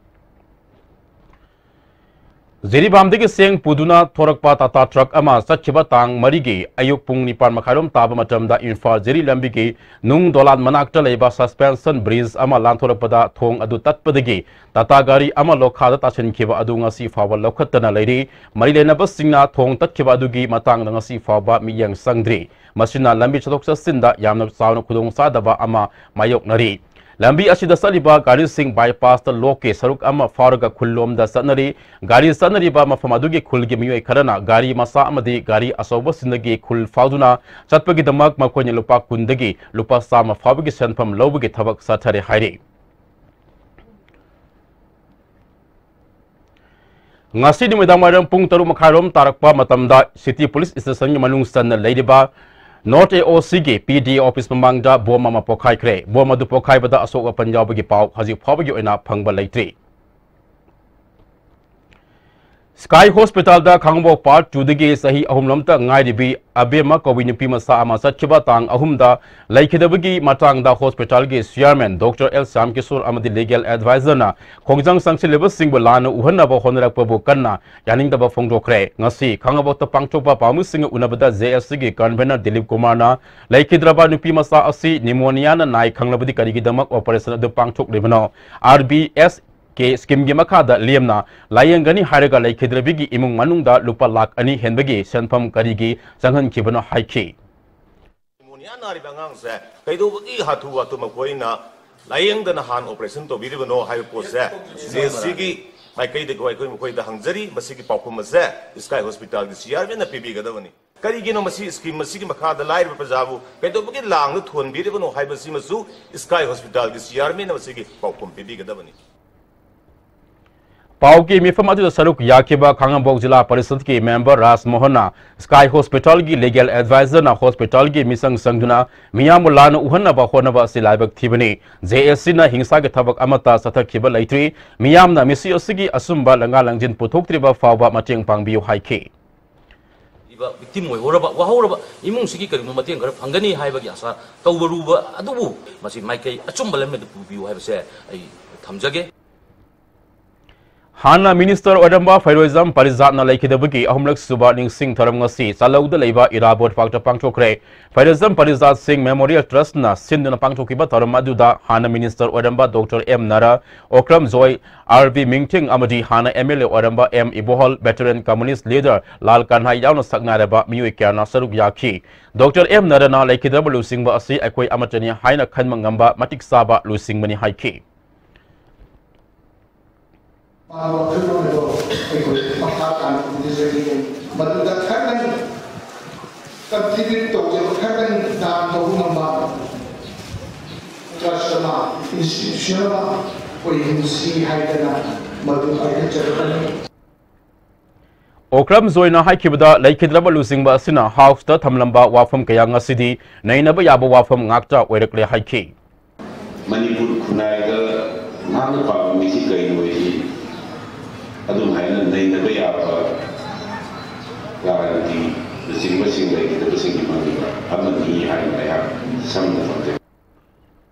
ꯖꯤꯔꯤꯕꯥꯝꯗꯒꯤ ꯆꯦꯡ ꯄꯨꯗꯨꯅ ꯊꯣꯔꯛꯄ ꯇꯥꯇꯥ ꯇ꯭ꯔꯛ ꯑꯃ ꯆꯠꯈꯤꯕ ꯇꯥꯡ ꯃꯔꯤꯒꯤ ꯑꯌꯨꯛ ꯄꯨꯡ ꯅꯤꯄꯥꯟ ꯃꯈꯥꯏꯔꯣꯝ ꯇꯥꯕ ꯃꯇꯝꯗ ꯏꯝꯐꯥꯜ ꯖꯤꯔꯤ ꯂꯝꯕꯤꯒꯤ ꯅꯨꯡ ꯗꯣꯂꯥꯟ ꯃꯅꯥꯛꯇ ꯂꯩꯕ ꯁꯁꯄꯦꯟꯁꯟ ꯕ꯭ꯔꯤꯖ ꯑꯃ ꯂꯥꯟꯊꯣꯔꯛꯄꯗ ꯊꯣꯡ ꯑꯗꯨ ꯇꯠꯄꯗꯒꯤ ꯇꯥꯇꯥ ꯒꯥꯔꯤ ꯑꯃ ꯂꯣꯈꯥꯗ ꯇꯥꯁꯤꯟꯈꯤꯕ ꯑꯗꯨ ꯉꯁꯤ ꯐꯥꯎꯕ ꯂꯧꯈꯠꯇꯅ ꯂꯩꯔꯤ꯫ ꯃꯔꯤ ꯂꯩꯅꯕꯁꯤꯡꯅ ꯊꯣꯡ ꯇꯠꯈꯤꯕ ꯑꯗꯨꯒꯤ ꯃꯇꯥꯡꯗ ꯉꯁꯤ ꯐꯥꯎꯕ ꯃꯤꯠꯌꯦꯡ ꯆꯪꯗ꯭ꯔꯤ꯫ ꯃꯁꯤꯅ ꯂꯝꯕꯤ ꯆꯠꯊꯣꯛ ꯆꯠꯁꯤꯟꯗ ꯌꯥꯝꯅ ꯆꯥꯎꯅ ꯈꯨꯗꯣꯡꯆꯥꯗꯕ ꯑꯃ ꯃꯥꯌꯣꯛꯅꯔꯤ꯫ ꯂꯝꯕꯤ ꯑꯁꯤꯗ ꯆꯠꯂꯤꯕ ꯒꯥꯔꯤꯁꯤꯡ ꯕꯥꯏꯄꯥꯁꯇ ꯂꯣꯛꯀꯤ ꯁꯔꯨꯛ ꯑꯃ ꯐꯥꯎꯔꯒ ꯈꯨꯜꯂꯣꯝꯗ ꯆꯠꯅꯔꯤ꯫ ꯒꯥꯔꯤ ꯆꯠꯅꯔꯤꯕ ꯃꯐꯝ ꯑꯗꯨꯒꯤ ꯈꯨꯜꯒꯤ ꯃꯤꯑꯣꯏ ꯈꯔꯅ ꯒꯥꯔꯤ ꯃꯆꯥ ꯑꯃꯗꯤ ꯒꯥꯔꯤ ꯑꯆꯧꯕꯁꯤꯡꯗꯒꯤ ꯈꯨꯜ ꯐꯥꯎꯗꯨꯅ ꯆꯠꯄꯒꯤꯗꯃꯛ ꯃꯈꯣꯏꯅ ꯂꯨꯄꯥ ꯀꯨꯟꯗꯒꯤ ꯂꯨꯄꯥ ꯆꯥꯝꯃ ꯐꯥꯎꯕꯒꯤ ꯁꯦꯟꯐꯝ ꯂꯧꯕꯒꯤ ꯊꯕꯛ ꯆꯠꯊꯔꯦ ꯍꯥꯏꯔꯤ꯫ ꯉꯁꯤ ꯅꯨꯃꯤꯗꯥꯡ ꯋꯥꯏꯔꯝ ꯄꯨꯡ ꯇꯔꯨꯛ ꯃꯈꯥꯏꯔꯣꯝ ꯇꯥꯔꯛꯄ ꯃꯇꯝꯗ ꯁꯤꯇꯤ ꯄꯨꯂꯤꯁ ꯁ꯭ꯇꯦꯁꯟꯒꯤ ꯃꯅꯨꯡ ꯆꯟꯅ ꯂꯩꯔꯤꯕ ꯅꯣꯔꯠ ꯑꯦ ꯑꯣ ꯁꯤꯒꯤ ꯄꯤ ꯗꯤ ꯑꯦ ꯑꯣꯐꯤꯁ ꯃꯃꯥꯡꯗ ꯕꯣꯝ ꯑꯃ ꯄꯣꯈꯥꯏꯈ꯭ꯔꯦ꯫ ꯕꯣꯝ ꯑꯗꯨ ꯄꯣꯈꯥꯏꯕꯗ ꯑꯁꯣꯛ ꯑꯄꯟ ꯌꯥꯎꯕꯒꯤ ꯄꯥꯎ ꯍꯧꯖꯤꯛ ꯐꯥꯎꯕꯒꯤ ꯑꯣꯏꯅ ꯐꯪꯕ ꯂꯩꯇ꯭ꯔꯤ꯫ ꯁ꯭ꯀꯥꯏ ꯍꯣꯁꯄꯤꯇꯥꯜꯗ ꯈꯥꯡꯉꯕꯣꯛ ꯄꯥꯔꯠ ꯇꯨꯗꯒꯤ ꯆꯍꯤ ꯑꯍꯨꯝꯂꯣꯝꯇ ꯉꯥꯏꯔꯤꯕꯤ ꯑꯕꯦꯝꯃ ꯀꯧꯕꯤ ꯅꯨꯄꯤ ꯃꯆꯥ ꯑꯃ ꯆꯠꯈꯤꯕ ꯇꯥꯡ ꯑꯍꯨꯝꯗ ꯂꯩꯈꯤꯗꯕꯒꯤ ꯃꯇꯥꯡꯗ ꯍꯣꯁꯄꯤꯇꯥꯜꯒꯤ chairman doctor L Shyam Kishore ꯑꯃꯗꯤ ꯂꯤꯒꯦꯜ ꯑꯦꯗꯚꯥꯏꯖꯔꯅ ꯈꯣꯡꯖꯪ ꯆꯪꯁꯤꯜꯂꯤꯕꯁꯤꯡꯕꯨ ꯂꯥꯟꯅ ꯎꯍꯟꯅꯕ ꯍꯣꯠꯅꯔꯛꯄꯕꯨ ꯀꯟꯅ ꯌꯥꯅꯤꯡꯗꯕ ꯐꯣꯡꯗꯣꯛꯈ꯭ꯔꯦ꯫ ꯉꯁꯤ ꯈꯥꯡꯉꯕꯣꯛꯇ ꯄꯥꯡꯊꯣꯛꯄ ꯄꯥꯎꯃꯤꯁꯤꯡꯒ ꯎꯅꯕꯗ ꯖꯦ ꯑꯦꯁ ꯁꯤꯒꯤ ꯀꯟꯚꯦꯅꯔ ꯗꯤꯂꯤꯞ ꯀꯨꯃꯥꯔꯅ ꯂꯩꯈꯤꯗ꯭ꯔꯕ ꯅꯨꯄꯤ ꯃꯆꯥ ꯑꯁꯤ ꯅꯤꯃꯣꯅꯤꯌꯥꯅ ꯅꯥꯏ ꯈꯪꯂꯕꯗꯤ ꯀꯔꯤꯒꯤꯗꯃꯛ ꯑꯣꯄꯔꯦꯁꯟ ꯑꯗꯨ ꯄꯥꯡꯊꯣꯛꯂꯤꯕꯅꯣ? ꯑꯥꯔ ꯕꯤ ꯑꯦꯁ ꯀꯦ ꯁ꯭ꯀꯤꯝꯒꯤ ꯃꯈꯥꯗ ꯂꯦꯝꯅ ꯂꯥꯌꯦꯡꯒꯅꯤ ꯍꯥꯏꯔꯒ ꯂꯩꯈꯤꯗ꯭ꯔꯕꯤꯒꯤ ꯏꯃꯨꯡ ꯃꯅꯨꯡꯗ ꯂꯨꯄꯥ ꯂꯥꯈ ꯑꯅꯤ ꯍꯦꯟꯕꯒꯤ ꯁꯦꯟꯐꯝ ꯀꯔꯤꯒꯤ ꯆꯪꯍꯟꯈꯤꯕꯅꯣ ꯍꯥꯏꯈꯤ꯫ ꯅꯤꯃꯣꯅꯤꯌꯥ ꯅꯥꯔꯤꯕ ꯑꯉꯥꯡꯁꯦ ꯀꯩꯗꯧꯕꯒꯤ ꯍꯥꯊꯨ ꯍꯥꯊꯨ ꯃꯈꯣꯏꯅ ꯂꯥꯌꯦꯡꯗꯅ ꯍꯥꯟꯅ ꯑꯣꯄꯔꯦꯁꯟ ꯇꯧꯕꯤꯔꯤꯕꯅꯣ ꯍꯥꯏꯕ ꯄꯣꯠꯁꯦ ꯖꯦ ꯑꯦꯁ ꯁꯤꯒꯤ ꯃꯥꯏꯀꯩꯗꯒꯤ ꯑꯩꯈꯣꯏ ꯃꯈꯣꯏꯗ ꯍꯪꯖꯔꯤ꯫ ꯃꯁꯤꯒꯤ ꯄꯥꯎꯈꯨꯝ ꯑꯁꯦ ꯁ꯭ꯀꯥꯏ ꯍꯣꯁꯄꯤꯇꯥꯜꯒꯤ ꯆꯤꯌꯥꯔꯃꯦꯟꯅ ꯄꯤꯕꯤꯒꯗꯕꯅꯤ꯫ ꯀꯔꯤꯒꯤꯅꯣ ꯃꯁꯤ ꯁ꯭ꯀꯤꯝ ꯑꯁꯤꯒꯤ ꯃꯈꯥꯗ ꯂꯥꯏꯔꯕ ꯄ꯭ꯔꯖꯥꯕꯨ ꯀꯩꯗꯧꯕꯒꯤ ꯂꯥꯡꯗ ꯊꯣꯟꯕꯤꯔꯤꯕꯅꯣ ꯍꯥꯏꯕꯁꯤꯃꯁꯨ ꯁ꯭ꯀꯥꯏ ꯍꯣꯁꯄꯤꯇꯥꯜꯒꯤ ꯆꯤꯌꯥꯔꯃꯦꯟꯅ ꯃꯁꯤꯒꯤ ꯄꯥꯎꯈꯨꯝ ꯄꯤꯕꯤꯒꯗꯕꯅꯤ꯫ ꯄꯥꯎꯒꯤ ꯃꯤꯐꯝ ꯑꯗꯨꯗ ꯁꯔꯨꯛ ꯌꯥꯈꯤꯕ ꯈꯥꯉꯕꯣꯛ ꯖꯤꯂꯥ ꯄꯔꯤꯁꯗꯀꯤ ꯃꯦꯝꯕꯔ ꯔꯥꯖ ꯃꯣꯍꯟꯅ ꯁ꯭ꯀꯥꯏ ꯍꯣꯁꯄꯤꯇꯥꯜꯒꯤ ꯂꯤꯒꯦꯜ ꯑꯦꯗꯚꯥꯏꯖꯔꯅ ꯍꯣꯁꯄꯤꯇꯥꯜꯒꯤ ꯃꯤꯆꯪ ꯆꯪꯗꯨꯅ ꯃꯤꯌꯥꯝꯕꯨ ꯂꯥꯟꯅ ꯎꯍꯟꯅꯕ ꯍꯣꯠꯅꯕ ꯑꯁꯤ ꯂꯥꯏꯕꯛ ꯊꯤꯕꯅꯤ꯫ ꯖꯦ ꯑꯦ ꯁꯤꯅ ꯍꯤꯡꯁꯥꯒꯤ ꯊꯕꯛ ꯑꯃꯠꯇ ꯆꯠꯊꯈꯤꯕ ꯂꯩꯇ꯭ꯔꯤ꯫ ꯃꯤꯌꯥꯝꯅ ꯃꯤꯁꯤ ꯑꯁꯤꯒꯤ ꯑꯆꯨꯝꯕ ꯂꯪꯒꯥ ꯂꯪꯖꯤꯟ ꯄꯨꯊꯣꯛꯇ꯭ꯔꯤꯕ ꯐꯥꯎꯕ ꯃꯇꯦꯡ ꯄꯥꯡꯕꯤꯌꯨ ꯍꯥꯏꯈꯤ꯫ ꯏꯕ ꯚꯤꯛꯇꯤꯝ ꯑꯣꯏꯍꯧꯔꯕ, ꯋꯥꯍꯧꯔꯕ ꯏꯃꯨꯡꯁꯤꯒꯤ ꯀꯔꯤꯒꯨꯝꯕ ꯃꯇꯦꯡ ꯈꯔ ꯐꯪꯒꯅꯤ ꯍꯥꯏꯕꯒꯤ ꯑꯁꯥ ꯇꯧꯕꯔꯨꯕ ꯑꯗꯨꯕꯨ ꯃꯁꯤ ꯃꯥꯏꯀꯩ ꯑꯆꯨꯝꯕ ꯂꯝꯕꯤꯗ ꯄꯨꯕꯤꯌꯨ ꯍꯥꯏꯕꯁꯦ ꯑꯩ ꯊꯝꯖꯒꯦ꯫ ꯍꯥꯟꯅ ꯃꯤꯅꯤꯁꯇꯔ ꯑꯣꯏꯔꯝꯕ ꯐꯩꯔꯣꯏꯖꯝ ꯄꯔꯤꯖꯥꯠꯅ ꯂꯩꯈꯤꯗꯕꯒꯤ ꯑꯍꯨꯝꯂꯛ ꯁꯨꯕ ꯅꯤꯡꯁꯤꯡ ꯊꯧꯔꯝ ꯉꯁꯤ ꯆꯥꯂꯧꯗ ꯂꯩꯕ ꯏꯔꯥꯕꯣꯠ ꯄꯥꯔꯛꯇ ꯄꯥꯡꯊꯣꯛꯈ꯭ꯔꯦ꯫ ꯐꯩꯔꯣꯏꯖꯝ ꯄꯔꯤꯖꯥꯠ ꯁꯤꯡ ꯃꯦꯃꯣꯔꯤꯌꯦꯜ ꯇ꯭ꯔꯁꯠꯅ ꯁꯤꯟꯗꯨꯅ ꯄꯥꯡꯊꯣꯛꯈꯤꯕ ꯊꯧꯔꯝ ꯑꯗꯨꯗ ꯍꯥꯟꯅ ꯃꯤꯅꯤꯁꯇꯔ ꯑꯣꯏꯔꯝꯕ ꯗꯣꯛꯇꯔ ꯑꯦꯝ ꯅꯔꯥ, ꯑꯣꯀ꯭ꯔꯝ ꯖꯣꯏ, ꯑꯥꯔ ꯕꯤ ꯃꯤꯡꯊꯤꯡ ꯑꯃꯗꯤ ꯍꯥꯟꯅ ꯑꯦꯝ ꯑꯦꯜ ꯑꯦ ꯑꯣꯏꯔꯝꯕ ꯑꯦꯝ ꯏꯕꯣꯍꯜ, ꯚꯦꯇꯔꯟ ꯀꯝꯃꯨꯅꯤꯁꯠ ꯂꯤꯗꯔ ꯂꯥꯜ ꯀꯟꯍꯥꯏ ꯌꯥꯎꯅ ꯁꯛꯅꯥꯏꯔꯕ ꯃꯤꯑꯣꯏ ꯀꯌꯥꯅ ꯁꯔꯨꯛ ꯌꯥꯈꯤ꯫ ꯗꯣꯛꯇꯔ ꯑꯦꯝ ꯅꯔꯥꯅ ꯂꯩꯈꯤꯗ꯭ꯔꯕ ꯂꯨꯆꯤꯡꯕ ꯑꯁꯤ ꯑꯩꯈꯣꯏ ꯑꯃꯠꯇꯅꯤ ꯍꯥꯏꯅ ꯈꯟꯕ ꯉꯝꯕ ꯃꯇꯤꯛ ꯆꯥꯕ ꯂꯨꯆꯤꯡꯕꯅꯤ ꯍꯥꯏꯈꯤ꯫ ꯃꯥ ꯋꯥꯈꯜꯂꯣꯟ ꯑꯗꯣ ꯑꯩꯈꯣꯏ ꯃꯈꯥ ꯇꯥꯅ ꯎꯖꯔꯤꯕꯅꯤ꯫ ꯃꯗꯨꯗ ꯈꯔꯗꯪ contribute ꯇꯧꯖꯕ, ꯈꯔꯗꯪ ꯗꯥꯟ ꯇꯧꯕ ꯉꯝꯕ trust ꯑꯃ, institution ꯑꯃ ꯑꯣꯏꯍꯟꯁꯤ ꯍꯥꯏꯗꯅ ꯃꯗꯨ ꯍꯥꯏꯍꯟꯖꯔꯕꯅꯤ꯫ ꯑꯣꯀ꯭ꯔꯝ ꯖꯣꯏꯅ ꯍꯥꯏꯈꯤꯕꯗ, ꯂꯩꯈꯤꯗ꯭ꯔꯕ ꯂꯨꯆꯤꯡꯕ ꯑꯁꯤꯅ ꯍꯥꯎꯁꯇ ꯊꯝꯂꯝꯕ ꯋꯥꯐꯝ ꯀꯌꯥ ꯉꯁꯤꯗꯤ ꯅꯩꯅꯕ ꯌꯥꯕ ꯋꯥꯐꯝ ꯉꯥꯛꯇ ꯑꯣꯏꯔꯛꯂꯦ ꯍꯥꯏꯈꯤ꯫ ꯃꯅꯤꯄꯨꯔ ꯈꯨꯟꯅꯥꯏꯗ ꯃꯍꯥꯛꯅ ꯄꯥꯝꯃꯤꯁꯤ ꯀꯩꯅꯣ ꯍꯥꯏꯁꯤ ꯑꯗꯨꯝ ꯍꯥꯏꯅ ꯅꯩꯅꯕ ꯌꯥꯕ ꯂꯥꯟꯒꯤ ꯂꯨꯆꯤꯡꯕꯁꯤꯡ ꯂꯩꯈꯤꯗꯕꯁꯤꯡꯒꯤ ꯃꯅꯨꯡꯗ ꯑꯃꯅꯤ ꯍꯥꯏꯅ ꯑꯩꯍꯥꯛ ꯁꯝꯅ ꯊꯝꯖꯒꯦ꯫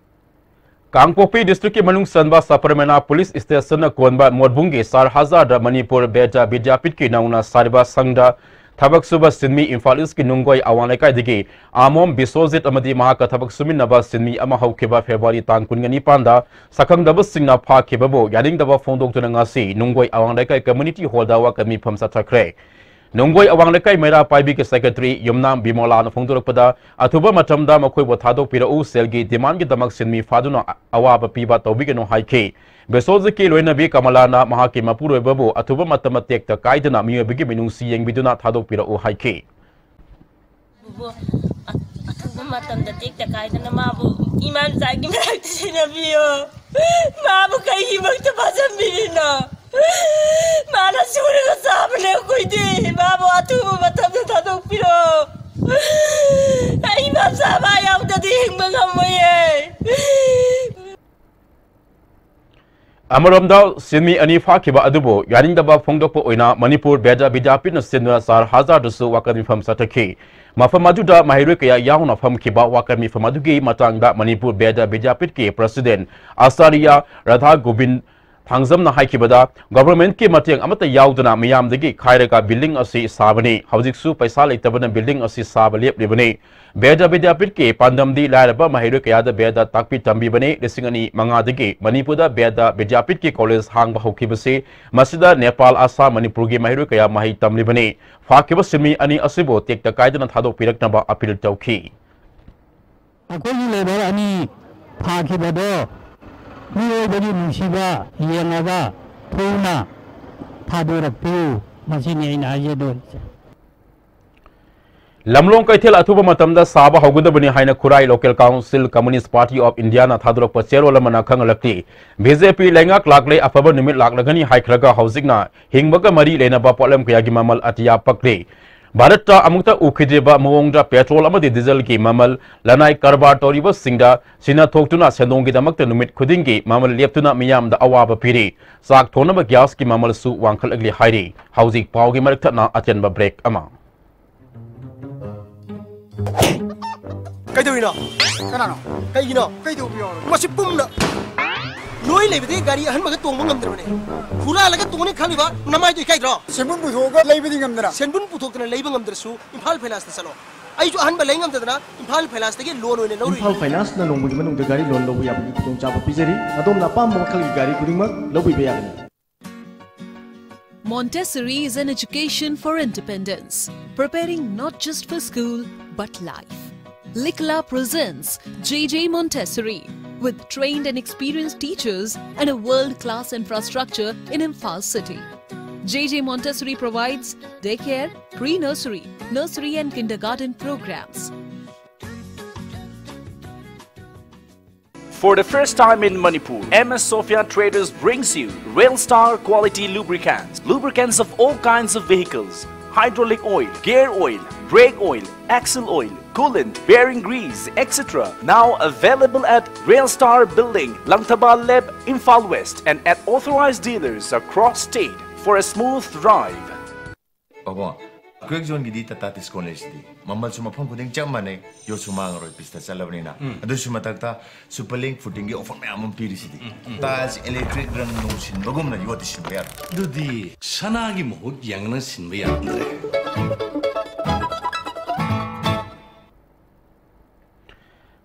ꯀꯥꯡꯄꯣꯛꯄꯤ ꯗꯤꯁꯇ꯭ꯔꯤꯛꯀꯤ ꯃꯅꯨꯡ ꯆꯟꯕ ꯁꯄꯔꯃꯦꯅꯥ ꯄꯨꯂꯤꯁ ꯁ꯭ꯇꯦꯁꯟꯅ ꯀꯣꯟꯕ ꯃꯣꯠꯕꯨꯡꯒꯤ ꯁꯥꯔ ꯍꯖꯥꯔꯗ ꯃꯅꯤꯄꯨꯔ ꯕꯦꯗ ꯕꯤꯗ꯭ꯌꯥꯄꯤꯠꯀꯤ ꯅꯧꯅ ꯁꯥꯔꯤꯕ ꯁꯪꯗ ꯊꯕꯛ ꯁꯨꯕ ꯁꯤꯟꯃꯤ ꯏꯝꯐꯥꯜ ꯏꯁꯀꯤ ꯅꯨꯡꯒꯣꯏ ꯑꯋꯥꯡ ꯂꯩꯀꯥꯏꯗꯒꯤ ꯑꯃꯣꯝ ꯕꯤꯁ꯭ꯋꯖꯤꯠ ꯑꯃꯗꯤ ꯃꯍꯥꯛꯀ ꯊꯕꯛ ꯁꯨꯃꯤꯟꯅꯕ ꯁꯤꯟꯃꯤ ꯑꯃ ꯍꯧꯈꯤꯕ ꯐꯦꯕ꯭ꯔꯨꯋꯥꯔꯤ ꯇꯥꯡ ꯀꯨꯟꯒ ꯅꯤꯄꯥꯟꯗ ꯁꯛꯈꯪꯗꯕꯁꯤꯡꯅ ꯐꯥꯈꯤꯕꯕꯨ ꯌꯥꯅꯤꯡꯗꯕ ꯐꯣꯡꯗꯣꯛꯇꯨꯅ ꯉꯁꯤ ꯅꯨꯡꯒꯣꯏ ꯑꯋꯥꯡ ꯂꯩꯀꯥꯏ ꯀꯝꯃ꯭ꯌꯨꯅꯤꯇꯤ ꯍꯣꯜꯗ ꯋꯥꯀꯠ ꯃꯤꯐꯝ ꯆꯠꯊꯈ꯭ꯔꯦ꯫ ꯅꯨꯡꯒꯣꯏ ꯑꯋꯥꯡ ꯂꯩꯀꯥꯏ ꯃꯩꯔꯥ ꯄꯥꯏꯕꯤꯒꯤ ꯁꯦꯀ꯭ꯔꯦꯇꯔꯤ ꯌꯨꯝꯅꯥꯝ ꯕꯤꯃꯣꯂꯥꯅ ꯐꯣꯡꯗꯣꯔꯛꯄꯗ, ꯑꯊꯨꯕ ꯃꯇꯝꯗ ꯃꯈꯣꯏꯕꯨ ꯊꯥꯗꯣꯛꯄꯤꯔꯛꯎ, ꯁꯦꯜꯒꯤ ꯗꯤꯃꯥꯟꯒꯤꯗꯃꯛ ꯁꯤꯟꯃꯤ ꯐꯥꯗꯨꯅ ꯑꯋꯥꯕ ꯄꯤꯕ ꯇꯧꯕꯤꯒꯅꯨ ꯍꯥꯏꯈꯤ꯫ ꯕꯤꯁ꯭ꯋꯖꯤꯠꯀꯤ ꯂꯣꯏꯅꯕꯤ ꯀꯃꯂꯥꯅ ꯃꯍꯥꯛꯀꯤ ꯃꯄꯨꯔꯣꯏꯕꯕꯨ ꯑꯊꯨꯕ ꯃꯇꯝꯗ ꯇꯦꯛꯇ ꯀꯥꯏꯗꯅ ꯃꯤꯑꯣꯏꯕꯒꯤ ꯃꯤꯅꯨꯡꯁꯤ ꯌꯦꯡꯕꯤꯗꯨꯅ ꯊꯥꯗꯣꯛꯄꯤꯔꯛꯎ ꯍꯥꯏꯈꯤ꯫ ꯑꯊꯨꯕ ꯃꯇꯝꯗ ꯇꯦꯛꯇ ꯀꯥꯏꯗꯅ ꯃꯥꯕꯨ ꯏꯃꯥ ꯃꯆꯥꯒꯤ ꯃꯔꯛꯇ ꯁꯦꯟꯅꯕꯤꯌꯨ꯫ ꯃꯥꯕꯨ ꯀꯩꯒꯤꯃꯛꯇ ꯐꯥꯖꯟꯕꯤꯔꯤꯅꯣ? ꯃꯥꯅ ꯁꯨꯔꯒ ꯆꯥꯕꯅꯦ ꯑꯩꯈꯣꯏꯗꯤ꯫ ꯃꯥꯕꯨ ꯑꯊꯨꯕ ꯃꯇꯝꯗ ꯊꯥꯗꯣꯛꯄꯤꯔꯣ꯫ ꯑꯩ ꯃꯆꯥ ꯃꯥ ꯌꯥꯎꯗꯗꯤ ꯍꯤꯡꯕ ꯉꯝꯃꯣꯏꯌꯦ꯫ ꯑꯃꯔꯣꯝꯗ, ꯁꯤꯟꯃꯤ ꯑꯅꯤ ꯐꯥꯈꯤꯕ ꯑꯗꯨꯕꯨ ꯌꯥꯅꯤꯡꯗꯕ ꯐꯣꯡꯗꯣꯛꯄ ꯑꯣꯏꯅ ꯃꯅꯤꯄꯨꯔ ꯕꯦꯗ ꯕꯤꯗ꯭ꯌꯥꯄꯤꯠꯅ ꯁꯤꯟꯕ ꯆꯥꯔ ꯍꯖꯥꯔꯗꯁꯨ ꯋꯥꯀꯠ ꯃꯤꯐꯝ ꯆꯠꯊꯈꯤ꯫ ꯃꯐꯝ ꯑꯗꯨꯗ ꯃꯍꯩꯔꯣꯏ ꯀꯌꯥ ꯌꯥꯎꯅ ꯐꯝꯈꯤꯕ ꯋꯥꯀꯠ ꯃꯤꯐꯝ ꯑꯗꯨꯒꯤ ꯃꯇꯥꯡꯗ ꯃꯅꯤꯄꯨꯔ ꯕꯦꯗ ꯕꯤꯗ꯭ꯌꯥꯄꯤꯠꯀꯤ ꯄ꯭ꯔꯁꯤꯗꯦꯟ ꯑꯆꯥꯔꯌ ꯔꯥꯙꯥ ꯒꯣꯕꯤꯟ ꯊꯥꯡꯖꯝꯅ ꯍꯥꯏꯈꯤꯕꯗ, ꯒꯣꯚꯔꯟꯃꯦꯟꯠꯀꯤ ꯃꯇꯦꯡ ꯑꯃꯠꯇ ꯌꯥꯎꯗꯅ ꯃꯤꯌꯥꯝꯗꯒꯤ ꯈꯥꯏꯔꯒ ꯕꯤꯜꯗꯤꯡ ꯑꯁꯤ ꯁꯥꯕꯅꯤ꯫ ꯍꯧꯖꯤꯛꯁꯨ ꯄꯩꯁꯥ ꯂꯩꯇꯕꯅ ꯕꯤꯜꯗꯤꯡ ꯑꯁꯤ ꯁꯥꯕ ꯂꯦꯞꯂꯤꯕꯅꯤ꯫ ꯕꯦꯗ ꯕꯤꯗ꯭ꯌꯥꯄꯤꯠꯀꯤ ꯄꯥꯟꯗꯝꯗꯤ ꯂꯥꯏꯔꯕ ꯃꯍꯩꯔꯣꯏ ꯀꯌꯥꯗ ꯕꯦꯗ ꯇꯥꯛꯄꯤ ꯇꯝꯕꯤꯕꯅꯤ꯫ ꯂꯤꯁꯤꯡ ꯑꯅꯤ ꯃꯉꯥꯗꯒꯤ ꯃꯅꯤꯄꯨꯔꯗ ꯕꯦꯗ ꯕꯤꯗ꯭ꯌꯥꯄꯤꯠꯀꯤ ꯀꯣꯂꯦꯖ ꯍꯥꯡꯕ ꯍꯧꯈꯤꯕꯁꯤ, ꯃꯁꯤꯗ ꯅꯦꯄꯥꯜ, ꯑꯁꯥꯝ, ꯃꯅꯤꯄꯨꯔꯒꯤ ꯃꯍꯩꯔꯣꯏ ꯀꯌꯥ ꯃꯍꯩ ꯇꯝꯂꯤꯕꯅꯤ꯫ ꯐꯥꯈꯤꯕ ꯁꯤꯟꯃꯤ ꯑꯅꯤ ꯑꯁꯤꯕꯨ ꯇꯦꯛꯇ ꯀꯥꯏꯗꯅ ꯊꯥꯗꯣꯛꯄꯤꯔꯛꯅꯕ ꯑꯄꯤꯜ ꯇꯧꯈꯤ꯫ ꯑꯩꯈꯣꯏꯒꯤ ꯂꯦꯕꯔ ꯑꯅꯤ ꯐꯥꯈꯤꯕꯗꯣ ꯃꯤꯑꯣꯏꯕꯒꯤ ꯅꯨꯡꯁꯤꯕ ꯌꯦꯡꯉꯒ ꯊꯨꯅ ꯊꯥꯗꯣꯔꯛꯄꯤꯌꯨ꯫ ꯃꯁꯤꯅꯤ ꯑꯩꯅ ꯍꯥꯏꯖꯗꯣꯔꯤꯁꯦ꯫ ꯂꯝꯂꯣꯡ ꯀꯩꯊꯦꯜ ꯑꯊꯨꯕ ꯃꯇꯝꯗ ꯁꯥꯕ ꯍꯧꯒꯗꯕꯅꯤ ꯍꯥꯏꯅ ꯈꯨꯔꯥꯏ Local Council Communist Party of Indiaꯅ ꯊꯥꯗꯣꯔꯛꯄ ꯆꯦꯔꯣꯜ ꯑꯃꯅ ꯈꯪꯍꯜꯂꯛꯂꯤ꯫ ꯕꯤ ꯖꯦ ꯄꯤ ꯂꯩꯉꯥꯛ ꯂꯥꯛꯂꯦ, ꯑꯐꯕ ꯅꯨꯃꯤꯠ ꯂꯥꯛꯂꯒꯅꯤ ꯍꯥꯏꯈ꯭ꯔꯒ ꯍꯧꯖꯤꯛꯅ ꯍꯤꯡꯕꯒ ꯃꯔꯤ ꯂꯩꯅꯕ ꯄꯣꯠꯂꯝ ꯀꯌꯥꯒꯤ ꯃꯃꯜ ꯑꯇꯤꯌꯥ ꯄꯛꯂꯤ꯫ ꯚꯥꯔꯠꯇ ꯑꯃꯨꯛꯇ ꯎꯈꯤꯗ꯭ꯔꯤꯕ ꯃꯑꯣꯡꯗ ꯄꯦꯇ꯭ꯔꯣꯜ ꯑꯃꯗꯤ ꯗꯤꯖꯜꯒꯤ ꯃꯃꯜ, ꯂꯅꯥꯏ ꯀꯔꯕꯥꯔ ꯇꯧꯔꯤꯕꯁꯤꯡꯗ ꯁꯤꯟꯅ ꯊꯣꯛꯇꯨꯅ ꯁꯦꯟꯗꯣꯡꯒꯤꯗꯃꯛꯇ ꯅꯨꯃꯤꯠ ꯈꯨꯗꯤꯡꯒꯤ ꯃꯃꯜ ꯂꯦꯞꯇꯨꯅ ꯃꯤꯌꯥꯝꯗ ꯑꯋꯥꯕ ꯄꯤꯔꯤ꯫ ꯆꯥꯛ ꯊꯣꯡꯅꯕ ꯒ꯭ꯌꯥꯁꯀꯤ ꯃꯃꯜꯁꯨ ꯋꯥꯡꯈꯠꯂꯛꯂꯤ ꯍꯥꯏꯔꯤ꯫ ꯍꯧꯖꯤꯛ ꯄꯥꯎꯒꯤ ꯃꯔꯛ ꯊꯠꯅ ꯑꯇꯦꯟꯕ ꯕ꯭ꯔꯦꯛ ꯑꯃ꯫ ꯀꯩꯗꯧꯔꯤꯅꯣ? ꯀꯅꯥꯅꯣ? ꯀꯩꯒꯤꯅꯣ? ꯀꯩꯗꯧꯕ ꯌꯥꯎꯔꯒꯦ? ꯃꯁꯤ ꯄꯨꯝꯅ ꯅꯣꯏ ꯂꯩꯕꯗꯒꯤ ꯒꯥꯔꯤ ꯑꯍꯟꯕꯒ ꯇꯣꯡꯕ ꯉꯝꯗ꯭ꯔꯕꯅꯦ꯫ ꯍꯨꯔꯥꯜꯂꯒ ꯇꯣꯡꯅꯤ ꯈꯜꯂꯤꯕ ꯅꯃꯥꯏꯗꯣ ꯏꯀꯥꯏꯗ꯭ꯔꯣ? ꯁꯦꯟꯕꯨꯟ ꯄꯨꯊꯣꯛꯑꯒ ꯂꯩꯕꯗꯤ ꯉꯝꯗꯅ꯫ ꯁꯦꯟꯕꯨꯟ ꯄꯨꯊꯣꯛꯇꯅ ꯂꯩꯕ ꯉꯝꯗ꯭ꯔꯁꯨ ꯏꯝꯐꯥꯜ ꯐꯥꯏꯅꯥꯟꯁꯇ ꯆꯠꯂꯣ꯫ ꯑꯩꯁꯨ ꯑꯍꯟꯕ ꯂꯩ ꯉꯝꯗꯗꯅ ꯏꯝꯐꯥꯜ ꯐꯥꯏꯅꯥꯟꯁꯇꯒꯤ ꯂꯣꯟ ꯑꯣꯏꯅ ꯂꯧꯔꯨꯏ꯫ ꯏꯝꯐꯥꯜ ꯐꯥꯏꯅꯥꯟꯁꯅ ꯅꯣꯡꯃꯒꯤ ꯃꯅꯨꯡꯗ ꯒꯥꯔꯤ ꯂꯣꯟ ꯂꯧꯕ ꯌꯥꯕꯒꯤ ꯈꯨꯗꯣꯡꯆꯥꯕ ꯄꯤꯖꯔꯤ꯫ ꯑꯗꯣꯝꯅ ꯑꯄꯥꯝꯕ ꯃꯈꯜꯒꯤ ꯒꯥꯔꯤ ꯈꯨꯗꯤꯡꯃꯛ ꯂꯧꯕꯤꯕ ꯌꯥꯒꯅꯤ꯫ Montessori is an education for independence, preparing not just for school, but life. Likla presents J J Montessori, with trained and experienced teachers and a world-class infrastructure in Imphal city. J J Montessori provides daycare, pre-nursery, nursery and kindergarten programs. For the first time in Manipur, M S Sophia Traders brings you Rail Star quality lubricants. Lubricants of all kinds of vehicles, hydraulic oil, gear oil, brake oil, axle oil, coolant, bearing grease, et cetera. Now available at Rail Star Building, Langthabal Lab, Imphal West, and at authorized dealers across state for a smooth drive. ꯄꯥꯕꯨꯡ, quake ꯖꯣꯟꯒꯤꯗꯤ Tata discount ꯂꯩꯁꯤꯗꯤ꯫ ꯃꯃꯜꯁꯨ ꯃꯐꯝ ꯈꯨꯗꯤꯡ ꯆꯞ ꯃꯥꯟꯅꯩ, ꯌꯣꯠꯁꯨ ꯃꯥꯡꯉꯔꯣꯏ, ꯄꯤꯁꯇ ꯆꯠꯂꯕꯅꯤꯅ꯫ ꯑꯗꯨꯁꯨ ꯃꯊꯛꯇ super link ꯐꯨꯇꯤꯡꯒꯤ offer ꯃꯌꯥꯝ ꯑꯃ ꯄꯤꯔꯤꯁꯤꯗꯤ꯫ ꯇꯥꯏꯜꯁ, ꯏꯂꯦꯛꯇ꯭ꯔꯤꯛ, ꯔꯪ ꯅꯨꯡ ꯁꯤꯟꯕꯒꯨꯝꯅ ꯌꯣꯠꯇꯤ ꯁꯤꯟꯕ ꯌꯥꯔꯣꯏ꯫ ꯑꯗꯨꯗꯤ ꯁꯅꯥꯒꯤ ꯃꯍꯨꯠ ꯌꯦꯡꯅ ꯁꯤꯟꯕ ꯌꯥꯔꯝꯗ꯭ꯔꯦ꯫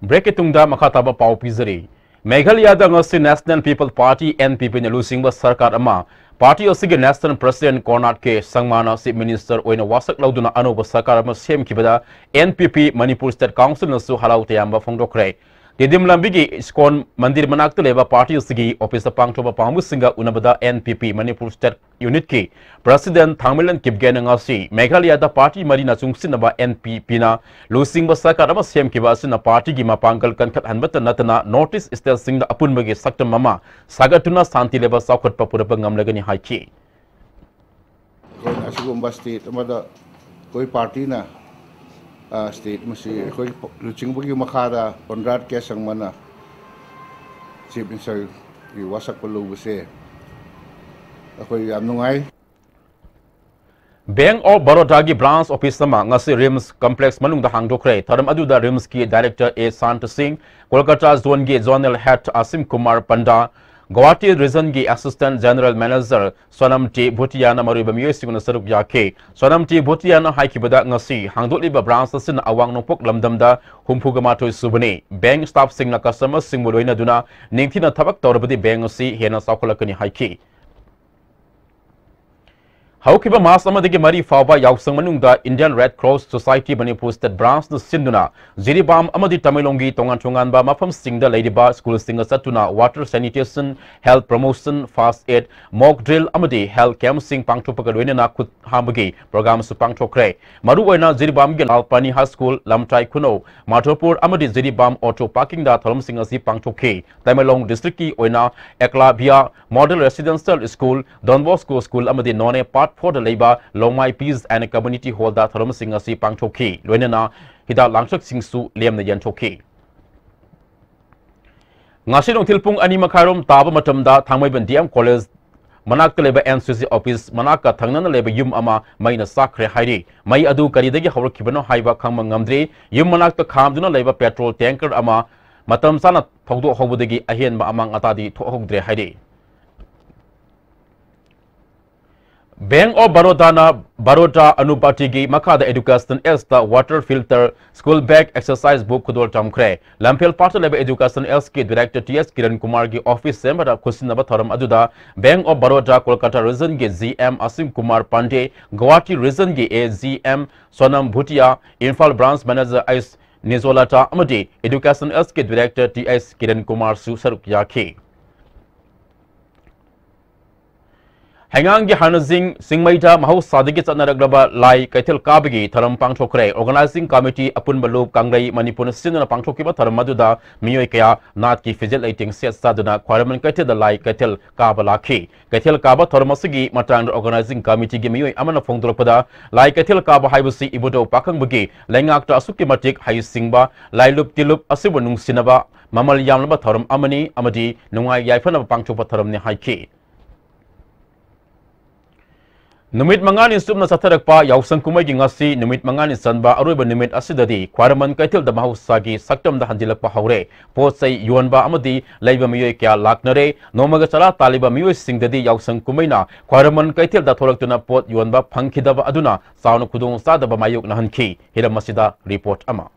ꯕ꯭ꯔꯦꯛꯀꯤ ꯇꯨꯡꯗ ꯃꯈꯥ ꯇꯥꯕ ꯄꯥꯎ ꯄꯤꯖꯔꯤ꯫ ꯃꯦꯘꯥꯂꯌꯥꯗ ꯉꯁꯤ National People Party, N P P ꯅ ꯂꯨꯆꯤꯡꯕ ꯁꯔꯀꯥꯔ ꯑꯃ, ꯄꯥꯔꯇꯤ ꯑꯁꯤꯒꯤ ꯅꯦꯁꯅꯦꯜ ꯄ꯭ꯔꯁꯤꯗꯦꯟꯠ ꯀꯣꯔꯅꯥꯠ ꯀꯦ ꯁꯪꯃꯥꯅ ꯆꯤꯐ ꯃꯤꯅꯤꯁꯇꯔ ꯑꯣꯏꯅ ꯋꯥꯁꯛ ꯂꯧꯗꯨꯅ ꯑꯅꯧꯕ ꯁꯔꯀꯥꯔ ꯑꯃ ꯁꯦꯝꯈꯤꯕꯗ N P P Manipur state ꯀꯥꯎꯟꯁꯤꯜꯅꯁꯨ ꯍꯔꯥꯎ ꯇꯌꯥꯝꯕ ꯐꯣꯡꯗꯣꯛꯈ꯭ꯔꯦ꯫ ꯇꯤꯗꯤꯝ ꯂꯝꯕꯤꯒꯤ ꯏꯁꯀꯣꯟ ꯃꯟꯗꯤꯔ ꯃꯅꯥꯛꯇ ꯂꯩꯕ ꯄꯥꯔꯇꯤ ꯑꯁꯤꯒꯤ ꯑꯣꯐꯤꯁꯇ ꯄꯥꯡꯊꯣꯛꯄ ꯄꯥꯝꯕꯁꯤꯡꯒ ꯎꯅꯕꯗ N P P Manipur state ꯌꯨꯅꯤꯠꯀꯤ ꯄ꯭ꯔꯁꯤꯗꯦꯟꯠ ꯊꯥꯡꯃꯩꯂꯟ ꯀꯤꯞꯒꯦꯟꯅ ꯉꯁꯤ ꯃꯦꯘꯥꯂꯌꯥꯗ ꯄꯥꯔꯇꯤ ꯃꯔꯤꯅ ꯆꯨꯡꯁꯤꯟꯅꯕ N P P ꯅ ꯂꯨꯆꯤꯡꯕ ꯁꯔꯀꯥꯔ ꯑꯃ ꯁꯦꯝꯈꯤꯕ ꯑꯁꯤꯅ ꯄꯥꯔꯇꯤꯒꯤ ꯃꯄꯥꯡꯒꯜ ꯀꯟꯈꯠꯍꯟꯕꯇ ꯅꯠꯇꯅ ꯅꯣꯔꯠ ꯏꯁ ꯁ꯭ꯇꯦꯠꯁꯤꯡꯗ ꯑꯄꯨꯟꯕꯒꯤ ꯁꯛꯇꯝ ꯑꯃ ꯁꯥꯒꯠꯇꯨꯅ ꯁꯥꯟꯇꯤ ꯂꯩꯕ ꯆꯥꯎꯈꯠꯄ ꯄꯨꯔꯛꯄ ꯉꯝꯂꯒꯅꯤ ꯍꯥꯏꯈꯤ꯫ ꯑꯩꯈꯣꯏꯅ ꯑꯁꯤꯒꯨꯝꯕ ꯁ꯭ꯇꯦꯠ ꯑꯃꯗ ꯑꯩꯈꯣꯏ ꯄꯥꯔꯇꯤꯅ, ꯑ, ꯁ꯭ꯇꯦꯠ ꯃꯁꯤ ꯑꯩꯈꯣꯏ ꯂꯨꯆꯤꯡꯕꯒꯤ ꯃꯈꯥꯗ ꯀꯣꯟꯔꯥꯗ ꯀꯦ ꯁꯪꯃꯅ ꯆꯤꯐ ꯃꯤꯅꯤꯁꯇꯔꯒꯤ ꯋꯥꯁꯛꯄ ꯂꯧꯕꯁꯦ ꯑꯩꯈꯣꯏ ꯌꯥꯝ ꯅꯨꯡꯉꯥꯏ꯫ ꯕꯦꯡꯛ ꯑꯣꯐ ꯕꯔꯣꯗꯥꯒꯤ ꯕ꯭ꯔꯥꯟꯁ ꯑꯣꯐꯤꯁ ꯑꯃ ꯉꯁꯤ ꯔꯤꯝꯁ ꯀꯝꯄ꯭ꯂꯦꯛꯁ ꯃꯅꯨꯡꯗ ꯍꯥꯡꯗꯣꯛꯈ꯭ꯔꯦ꯫ ꯊꯧꯔꯝ ꯑꯗꯨꯗ ꯔꯤꯝꯁꯀꯤ ꯗꯥꯏꯔꯦꯛꯇꯔ ꯑꯦ ꯁꯥꯟꯇ ꯁꯤꯡ, ꯀꯣꯜꯀꯇꯥ ꯖꯣꯟꯒꯤ ꯖꯣꯅꯦꯜ ꯍꯦꯗ ꯑꯁꯤꯝ ꯀꯨꯃꯥꯔ ꯄꯟꯗꯥ, ꯒꯧꯍꯥꯇꯤ ꯔꯤꯖꯟꯒꯤ assistant general manager Sonam T ꯚꯨꯇꯤꯌꯥꯅ ꯃꯔꯨꯑꯣꯏꯕ ꯃꯤꯑꯣꯏꯁꯤꯡꯅ ꯁꯔꯨꯛ ꯌꯥꯈꯤ꯫ ꯁꯣꯅꯝ ꯇꯤ ꯚꯨꯇꯤꯌꯥꯅ ꯍꯥꯏꯈꯤꯕꯗ ꯉꯁꯤ ꯍꯥꯡꯗꯣꯛꯂꯤꯕ ꯕ꯭ꯔꯥꯟꯁ ꯑꯁꯤꯅ ꯑꯋꯥꯡ ꯅꯣꯡꯄꯣꯛ ꯂꯝꯗꯝꯗ ꯍꯨꯝꯐꯨꯒ ꯃꯥꯊꯣꯏ ꯁꯨꯕꯅꯤ꯫ ꯕꯦꯡꯛ ꯁ꯭ꯇꯥꯐꯁꯤꯡꯅ ꯀꯁꯇꯃꯔꯁꯤꯡꯕꯨ ꯂꯣꯏꯅꯗꯨꯅ ꯅꯤꯡꯊꯤꯅ ꯊꯕꯛ ꯇꯧꯔꯕꯗꯤ ꯕꯦꯡꯛ ꯑꯁꯤ ꯍꯦꯟꯅ ꯆꯥꯎꯈꯠꯂꯛꯀꯅꯤ ꯍꯥꯏꯈꯤ꯫ ꯍꯧꯈꯤꯕ ꯃꯥꯔꯆ ꯑꯃꯗꯒꯤ ꯃꯔꯤ ꯐꯥꯎꯕ ꯌꯥꯎꯁꯪ ꯃꯅꯨꯡꯗ Indian Red Cross Society Manipur State Branch ꯅ ꯁꯤꯟꯗꯨꯅ ꯖꯤꯔꯤꯕꯥꯝ ꯑꯃꯗꯤ ꯇꯃꯦꯡꯂꯣꯡꯒꯤ ꯇꯣꯉꯥꯟ ꯇꯣꯉꯥꯟꯕ ꯃꯐꯝꯁꯤꯡꯗ ꯂꯩꯔꯤꯕ ꯁ꯭ꯀꯨꯜꯁꯤꯡꯗ ꯆꯠꯇꯨꯅ water sanitation, health promotion, first aid, mock drill ꯑꯃꯗꯤ health camp ꯁꯤꯡ ꯄꯥꯡꯊꯣꯛꯄꯒ ꯂꯣꯏꯅꯅ ꯈꯨꯠ ꯍꯥꯝꯕꯒꯤ program ꯁꯨ ꯄꯥꯡꯊꯣꯛꯈ꯭ꯔꯦ꯫ ꯃꯔꯨꯑꯣꯏꯅ ꯖꯤꯔꯤꯕꯥꯝꯒꯤ ꯂꯥꯜꯄꯥꯅꯤ High School, ꯂꯝꯇ꯭ꯔꯥꯏ ꯈꯨꯅꯧ, ꯃꯥꯙꯣꯄꯨꯔ ꯑꯃꯗꯤ ꯖꯤꯔꯤꯕꯥꯝ auto parking ꯗ ꯊꯧꯔꯝꯁꯤꯡ ꯑꯁꯤ ꯄꯥꯡꯊꯣꯛꯈꯤ꯫ ꯇꯃꯦꯡꯂꯣꯡ district ꯀꯤ ꯑꯣꯏꯅ ꯑꯦꯀꯂꯥꯚ꯭ꯌ Model Residential School, Don Bosco School ꯑꯃꯗꯤ ꯅꯣꯅꯦ Part four ꯗ ꯂꯩꯕ ꯂꯣꯡꯃꯥꯏ Peace and Community Hall ꯗ ꯊꯧꯔꯝꯁꯤꯡ ꯑꯁꯤ ꯄꯥꯡꯊꯣꯛꯈꯤ꯫ ꯂꯣꯏꯅꯅ ꯍꯤꯗꯥꯛ ꯂꯥꯡꯊꯛꯁꯤꯡꯁꯨ ꯂꯦꯝꯅ ꯌꯦꯟꯊꯣꯛꯈꯤ꯫ ꯉꯁꯤ ꯅꯨꯡꯊꯤꯜ ꯄꯨꯡ ꯑꯅꯤ ꯃꯈꯥꯏꯔꯣꯝ ꯇꯥꯕ ꯃꯇꯝꯗ ꯊꯥꯡꯃꯩꯕꯟ D M College ꯃꯅꯥꯛꯇ ꯂꯩꯕ N C C office ꯃꯅꯥꯛꯀ ꯊꯪꯅꯅ ꯂꯩꯕ ꯌꯨꯝ ꯑꯃ ꯃꯩꯅ ꯆꯥꯛꯈ꯭ꯔꯦ ꯍꯥꯏꯔꯤ꯫ ꯃꯩ ꯑꯗꯨ ꯀꯔꯤꯗꯒꯤ ꯍꯧꯔꯛꯈꯤꯕꯅꯣ ꯍꯥꯏꯕ ꯈꯪꯕ ꯉꯝꯗ꯭ꯔꯤ꯫ ꯌꯨꯝ ꯃꯅꯥꯛꯇ ꯈꯥꯝꯗꯨꯅ ꯂꯩꯕ petrol tanker ꯑꯃ ꯃꯇꯝ ꯆꯥꯅ ꯊꯧꯗꯣꯛꯍꯧꯕꯗꯒꯤ ꯑꯍꯦꯟꯕ ꯑꯃꯥꯡ ꯑꯇꯥꯗꯤ ꯊꯣꯛꯍꯧꯗ꯭ꯔꯦ ꯍꯥꯏꯔꯤ꯫ Bank of Baroda ꯅ Baroda Anupati ꯒꯤ ꯃꯈꯥꯗ Education S ꯇ water filter, school bag, exercise book ꯈꯨꯗꯣꯜ ꯇꯝꯈ꯭ꯔꯦ꯫ ꯂꯝꯐꯦꯜ ꯄꯥꯠꯇ ꯂꯩꯕ Education S ꯀꯤ director T S Kiran ꯀꯨꯃꯥꯔꯒꯤ office ꯁꯦꯝꯕꯗ ꯈꯨꯠꯁꯤꯟꯅꯕ ꯊꯧꯔꯝ ꯑꯗꯨꯗ Bank of Baroda Kolkata region ꯒꯤ G M Asim Kumar Pandey, Guwahati region ꯒꯤ A G M Sonam Bhutia, Imphal branch manager S Nizolata ꯑꯃꯗꯤ Education S ꯀꯤ director T S ꯀꯤꯔꯟ ꯀꯨꯃꯥꯔꯁꯨ ꯁꯔꯨꯛ ꯌꯥꯈꯤ꯫ ꯍꯩꯉꯥꯡꯒꯤ ꯍꯥꯅꯖꯤꯡ ꯆꯤꯡꯃꯩꯗ ꯃꯍꯧꯁꯥꯗꯒꯤ ꯆꯠꯅꯔꯛꯂꯕ ꯂꯥꯏ ꯀꯩꯊꯦꯜ ꯀꯥꯕꯒꯤ ꯊꯧꯔꯝ ꯄꯥꯡꯊꯣꯛꯈ꯭ꯔꯦ꯫ Organizing committee ꯑꯄꯨꯟꯕ ꯂꯨꯞ ꯀꯪꯂꯩ ꯃꯅꯤꯄꯨꯔꯅ ꯁꯤꯟꯗꯨꯅ ꯄꯥꯡꯊꯣꯛꯈꯤꯕ ꯊꯧꯔꯝ ꯑꯗꯨꯗ ꯃꯤꯑꯣꯏ ꯀꯌꯥ ꯅꯥꯠꯀꯤ ꯐꯤꯖꯦꯠ ꯂꯩꯇꯦꯡ ꯁꯦꯠ ꯆꯥꯗꯨꯅ ꯈ꯭ꯋꯥꯏꯔꯝꯕꯟ ꯀꯩꯊꯦꯜꯗ ꯂꯥꯏ ꯀꯩꯊꯦꯜ ꯀꯥꯕ ꯂꯥꯛꯈꯤ꯫ ꯀꯩꯊꯦꯜ ꯀꯥꯕ ꯊꯧꯔꯝ ꯑꯁꯤꯒꯤ ꯃꯇꯥꯡꯗ organizing committee ꯒꯤ ꯃꯤꯑꯣꯏ ꯑꯃꯅ ꯐꯣꯡꯗꯣꯔꯛꯄꯗ, ꯂꯥꯏ ꯀꯩꯊꯦꯜ ꯀꯥꯕ ꯍꯥꯏꯕꯁꯤ ꯏꯕꯨꯙꯧ ꯄꯥꯈꯪꯕꯒꯤ ꯂꯩꯉꯥꯛꯇ ꯑꯁꯨꯛꯀꯤ ꯃꯇꯤꯛ ꯍꯩꯁꯤꯡꯕ ꯂꯥꯏꯂꯨꯞ ꯇꯤꯜꯂꯨꯞ ꯑꯁꯤꯕꯨ ꯅꯨꯡꯁꯤꯅꯕ ꯃꯃꯜ ꯌꯥꯝꯂꯕ ꯊꯧꯔꯝ ꯑꯃꯅꯤ ꯑꯃꯗꯤ ꯅꯨꯡꯉꯥꯏ ꯌꯥꯏꯐꯅꯕ ꯄꯥꯡꯊꯣꯛꯄ ꯊꯧꯔꯝꯅꯤ ꯍꯥꯏꯈꯤ꯫ ꯅꯨꯃꯤꯠ ꯃꯉꯥꯅꯤ ꯆꯨꯞꯅ ꯆꯠꯊꯔꯛꯄ ꯌꯥꯎꯁꯪ ꯀꯨꯝꯍꯩꯒꯤ ꯉꯁꯤ ꯅꯨꯃꯤꯠ ꯃꯉꯥꯅꯤ ꯆꯟꯕ ꯑꯔꯣꯏꯕ ꯅꯨꯃꯤꯠ ꯑꯁꯤꯗꯗꯤ ꯈ꯭ꯋꯥꯏꯔꯝꯕꯟ ꯀꯩꯊꯦꯜꯗ ꯃꯍꯧꯁꯥꯒꯤ ꯁꯛꯇꯝꯗ ꯍꯟꯖꯤꯜꯂꯛꯄ ꯍꯧꯔꯦ꯫ ꯄꯣꯠ ꯆꯩ ꯌꯣꯟꯕ ꯑꯃꯗꯤ ꯂꯩꯕ ꯃꯤꯑꯣꯏ ꯀꯌꯥ ꯂꯥꯛꯅꯔꯦ꯫ ꯅꯣꯡꯃꯒꯤ ꯆꯔꯥ ꯇꯥꯜꯂꯤꯕ ꯃꯤꯑꯣꯏꯁꯤꯡꯗꯗꯤ ꯌꯥꯎꯁꯪ ꯀꯨꯝꯍꯩꯅ ꯈ꯭ꯋꯥꯏꯔꯝꯕꯟ ꯀꯩꯊꯦꯜꯗ ꯊꯣꯛꯂꯛꯇꯨꯅ ꯄꯣꯠ ꯌꯣꯟꯕ ꯐꯪꯈꯤꯗꯕ ꯑꯗꯨꯅ ꯆꯥꯎꯅ ꯈꯨꯗꯣꯡꯆꯥꯗꯕ ꯃꯥꯌꯣꯛꯅꯍꯟꯈꯤ꯫ ꯍꯤꯔꯝ ꯑꯁꯤꯗ report ꯑꯃ꯫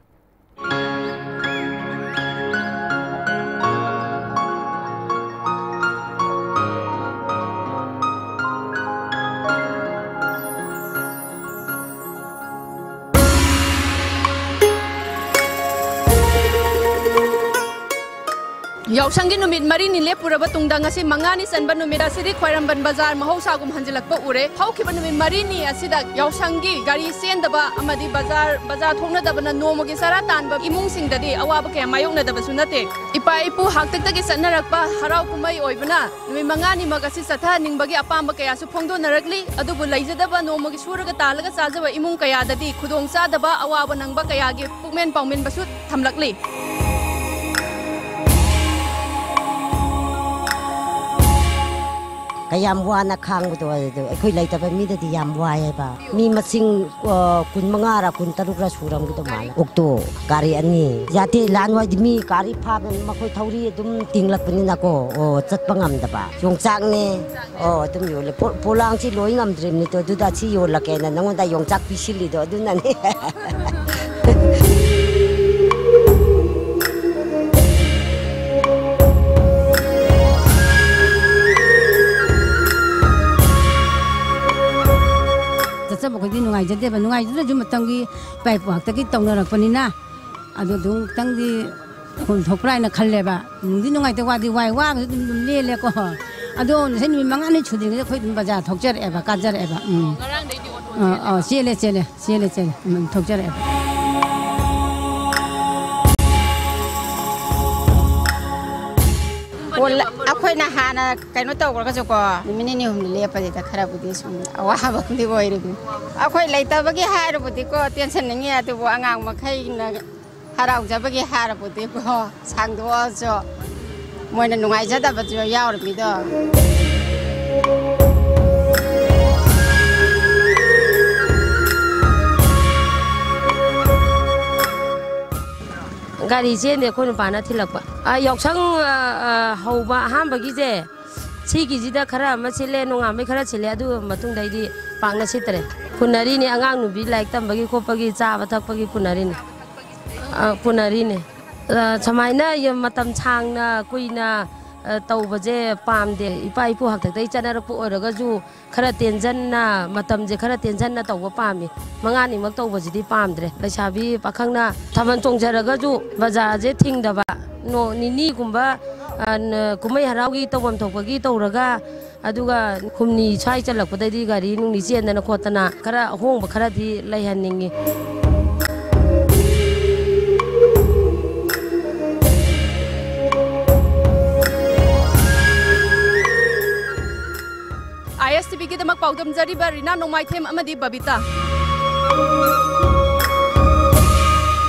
ꯌꯥꯎꯁꯪꯒꯤ ꯅꯨꯃꯤꯠ ꯃꯔꯤꯅꯤ ꯂꯦꯞꯄꯨꯔꯕ ꯇꯨꯡꯗ ꯉꯁꯤ ꯃꯉꯥꯅꯤ ꯆꯟꯕ ꯅꯨꯃꯤꯠ ꯑꯁꯤꯗꯤ ꯈ꯭ꯋꯥꯏꯔꯝꯕꯟ ꯕꯖꯥꯔ ꯃꯍꯧꯁꯥꯒꯨꯝ ꯍꯟꯖꯤꯜꯂꯛꯄ ꯎꯔꯦ꯫ ꯍꯧꯈꯤꯕ ꯅꯨꯃꯤꯠ ꯃꯔꯤꯅꯤ ꯑꯁꯤꯗ ꯌꯥꯎꯁꯪꯒꯤ ꯒꯥꯔꯤ ꯆꯦꯟꯗꯕ ꯑꯃꯗꯤ ꯕꯖꯥꯔ, ꯕꯖꯥꯔ ꯊꯣꯛꯅꯗꯕꯅ ꯅꯣꯡꯃꯒꯤ ꯆꯔꯥ ꯇꯥꯟꯕ ꯏꯃꯨꯡꯁꯤꯡꯗꯗꯤ ꯑꯋꯥꯕ ꯀꯌꯥ ꯃꯥꯌꯣꯛꯅꯗꯕꯁꯨ ꯅꯠꯇꯦ꯫ ꯏꯄꯥ ꯏꯄꯨ ꯍꯥꯛꯇꯛꯇꯒꯤ ꯆꯠꯅꯔꯛꯄ ꯍꯔꯥꯎ ꯀꯨꯝꯍꯩ ꯑꯣꯏꯕꯅ ꯅꯨꯃꯤꯠ ꯃꯉꯥꯅꯤꯃꯛ ꯑꯁꯤ ꯆꯠꯊꯍꯟꯅꯤꯡꯕꯒꯤ ꯑꯄꯥꯝꯕ ꯀꯌꯥꯁꯨ ꯐꯣꯡꯗꯣꯛꯅꯔꯛꯂꯤ꯫ ꯑꯗꯨꯕꯨ ꯂꯩꯖꯗꯕ ꯅꯣꯡꯃꯒꯤ ꯁꯨꯔꯒ ꯇꯥꯜꯂꯒ ꯆꯥꯖꯕ ꯏꯃꯨꯡ ꯀꯌꯥꯗꯗꯤ ꯈꯨꯗꯣꯡꯆꯥꯗꯕ ꯑꯋꯥꯕ ꯅꯪꯕ ꯀꯌꯥꯒꯤ ꯄꯨꯛꯃꯦꯟ ꯄꯥꯎꯃꯤꯟꯕꯁꯨ ꯊꯝꯂꯛꯂꯤ꯫ ꯀꯌꯥꯝ ꯋꯥꯅ ꯈꯥꯡꯕꯗꯣ ꯑꯗꯨ ꯑꯩꯈꯣꯏ ꯂꯩꯇꯕ ꯃꯤꯗꯗꯤ ꯌꯥꯝ ꯋꯥꯏꯑꯦꯕ꯫ ꯃꯤ ꯃꯁꯤꯡ, ꯑ, ꯀꯨꯟꯃꯉꯥꯔ ꯀꯨꯟꯇꯔꯨꯛꯔ ꯁꯨꯔꯝꯒꯗꯧ ꯃꯥꯜꯂꯦ꯫ ꯑꯣꯛꯇꯣ ꯒꯥꯔꯤ ꯑꯅꯤ꯫ ꯌꯥꯗꯦ, ꯂꯥꯟ ꯍꯣꯏꯗꯤ ꯃꯤ ꯒꯥꯔꯤ ꯐꯥꯕ ꯃꯈꯣꯏ ꯊꯧꯔꯤ ꯑꯗꯨꯝ ꯇꯤꯡꯂꯛꯄꯅꯤꯅꯀꯣ, ꯑꯣ, ꯆꯠꯄ ꯉꯝꯗꯕ꯫ ꯌꯣꯡꯆꯥꯛꯅꯦ, ꯑꯣ, ꯑꯗꯨꯝ ꯌꯣꯜꯂꯦ꯫ ꯄꯣ-, ꯄꯣꯂꯥꯡꯁꯤ ꯂꯣꯏ ꯉꯝꯗ꯭ꯔꯤꯕꯅꯤꯗꯣ, ꯑꯗꯨꯗ ꯁꯤ ꯌꯣꯜꯂꯛꯀꯦꯅ ꯅꯉꯣꯟꯗ ꯌꯣꯡꯆꯥꯛ ꯄꯤꯁꯤꯜꯂꯤꯗꯣ ꯑꯗꯨꯅꯅꯦ꯫ ꯆꯠꯆꯕ ꯑꯩꯈꯣꯏꯗꯤ ꯅꯨꯡꯉꯥꯏꯖꯗꯦꯕ꯫ ꯅꯨꯡꯉꯥꯏꯖꯗ꯭ꯔꯁꯨ ꯃꯇꯝꯒꯤ ꯏꯄꯥ ꯏꯄꯨ ꯉꯥꯛꯇꯒꯤ ꯇꯧꯅꯔꯛꯄꯅꯤꯅ, ꯑꯗꯨ ꯑꯗꯨꯝ ꯈꯤꯇꯪꯗꯤ ꯇꯧꯐꯝ ꯊꯣꯛꯄ꯭ꯔꯥ ꯍꯥꯏꯅ ꯈꯜꯂꯦꯕ꯫ ꯅꯨꯡꯗꯤ ꯅꯨꯡꯉꯥꯏꯇꯦ, ꯋꯥꯗꯤ ꯋꯥꯏ, ꯋꯥꯒꯁꯨ ꯑꯗꯨꯝ, ꯑꯗꯨꯝ ꯂꯦꯜꯂꯦꯀꯣ꯫ ꯑꯗꯣ ꯉꯁꯤ ꯅꯨꯃꯤꯠ ꯃꯉꯥꯅꯤ ꯁꯨꯗ꯭ꯔꯤꯉꯩꯗ ꯑꯩꯈꯣꯏ ꯑꯗꯨꯝ ꯕꯖꯥꯔ ꯊꯣꯛꯆꯔꯛꯑꯦꯕ, ꯀꯥꯖꯔꯛꯑꯦꯕ꯫ ꯎꯝ꯫ ꯑꯥ, ꯑꯥ, ꯆꯦꯜꯂꯦ, ꯆꯦꯜꯂꯦ, ꯆꯦꯜꯂꯦ, ꯆꯦꯜꯂꯦ꯫ ꯎꯝ, ꯊꯣꯛꯆꯔꯛꯑꯦꯕ꯫ ꯑꯣ, ꯂ-, ꯑꯩꯈꯣꯏꯅ ꯍꯥꯟꯅ ꯀꯩꯅꯣ ꯇꯧꯈ꯭ꯔꯒꯁꯨꯀꯣ, ꯅꯨꯃꯤꯠ ꯅꯤꯅꯤ ꯍꯨꯝꯅꯤ ꯂꯦꯞꯄꯁꯤꯗ ꯈꯔꯕꯨꯗꯤ ꯁꯨꯝ ꯑꯋꯥꯕ ꯑꯃꯗꯤ ꯑꯣꯏꯔꯤꯕꯅꯤ꯫ ꯑꯩꯈꯣꯏ ꯂꯩꯇꯕꯒꯤ ꯍꯥꯏꯔꯕꯨꯗꯤꯀꯣ, ꯇꯦꯟꯁꯟ ꯅꯤꯡꯉꯤ, ꯑꯗꯨꯕꯨ ꯑꯉꯥꯡ ꯃꯈꯩꯅ ꯍꯔꯥꯎꯖꯕꯒꯤ ꯍꯥꯏꯔꯕꯨꯗꯤꯀꯣ, ꯁꯥꯡꯗꯣꯛꯑꯁꯨ ꯃꯣꯏꯅ ꯅꯨꯡꯉꯥꯏꯖꯗꯕꯁꯨ ꯌꯥꯎꯔꯤꯃꯤꯗꯣ꯫ ꯒꯥꯔꯤ ꯆꯦꯟꯗꯦ, ꯑꯩꯈꯣꯏ ꯅꯨꯄꯥꯅ ꯊꯤꯜꯂꯛꯄ꯫ ꯑ, ꯌꯥꯎꯁꯪ, ꯑ, ꯑ, ꯍꯧꯕ ꯑꯍꯥꯟꯕꯒꯤꯁꯦ, ꯁꯤꯒꯤꯁꯤꯗ ꯈꯔ ꯑꯃ ꯁꯤꯜꯂꯦ, ꯅꯣꯡꯉꯥꯟꯕꯩ ꯈꯔ ꯁꯤꯜꯂꯦ, ꯑꯗꯨ ꯃꯇꯨꯡꯗꯩꯗꯤ ꯄꯥꯛꯅ ꯁꯤꯠꯇ꯭ꯔꯦ꯫ ꯐꯨꯅꯔꯤꯅꯤ, ꯑꯉꯥꯡ ꯅꯨꯕꯤ ꯂꯥꯏꯔꯤꯛ ꯇꯝꯕꯒꯤ ꯈꯣꯠꯄꯒꯤ, ꯆꯥꯕ ꯊꯛꯄꯒꯤ ꯐꯨꯅꯔꯤꯅꯤ꯫ ꯑ, ꯐꯨꯅꯔꯤꯅꯤ꯫ ꯑ, ꯁꯨꯃꯥꯏꯅ ꯌꯥꯝ ꯃꯇꯝ ꯁꯥꯡꯅ, ꯀꯨꯏꯅ, ꯑ, ꯇꯧꯕꯁꯦ ꯄꯥꯝꯗꯦ꯫ ꯏꯄꯥ ꯏꯄꯨ ꯍꯥꯛꯇꯛꯇꯒꯤ ꯆꯠꯅꯔꯛꯄ ꯑꯣꯏꯔꯒꯁꯨ, ꯈꯔ ꯇꯦꯟꯖꯟꯅ, ꯃꯇꯝꯁꯦ ꯈꯔ ꯇꯦꯟꯖꯟꯅ ꯇꯧꯕ ꯄꯥꯝꯃꯤ꯫ ꯃꯉꯥꯅꯤꯃꯛ ꯇꯧꯕꯁꯤꯗꯤ ꯄꯥꯝꯗ꯭ꯔꯦ꯫ ꯂꯩꯁꯥꯕꯤ ꯄꯥꯈꯪꯅ ꯊꯥꯕꯜ ꯆꯣꯡꯖꯔꯒꯁꯨ ꯕꯖꯥꯔꯁꯦ ꯊꯤꯡꯗꯕ, ꯅꯣ-, ꯅꯤꯅꯤꯒꯨꯝꯕ, ꯑ, ꯅ-, ꯀꯨꯝꯍꯩ ꯍꯔꯥꯎꯒꯤ ꯇꯧꯐꯝ ꯊꯣꯛꯄꯒꯤ ꯇꯧꯔꯒ, ꯑꯗꯨꯒ ꯍꯨꯝꯅꯤ ꯁ꯭ꯋꯥꯏ ꯆꯜꯂꯛꯄꯗꯗꯤ ꯒꯥꯔꯤ ꯅꯨꯡꯅꯤ ꯆꯦꯟꯗꯅ ꯈꯣꯠꯇꯅ ꯈꯔ ꯑꯍꯣꯡꯕ ꯈꯔꯗꯤ ꯂꯩꯍꯟꯅꯤꯡꯉꯤ꯫ ꯑꯥꯏ ꯑꯦꯁ ꯇꯤ ꯚꯤꯒꯤꯗꯃꯛ ꯄꯥꯎꯗꯝꯖꯔꯤꯕ ꯔꯤꯅꯥ ꯅꯣꯡꯃꯥꯏꯊꯦꯝ ꯑꯃꯗꯤ ꯕꯕꯤꯇꯥ꯫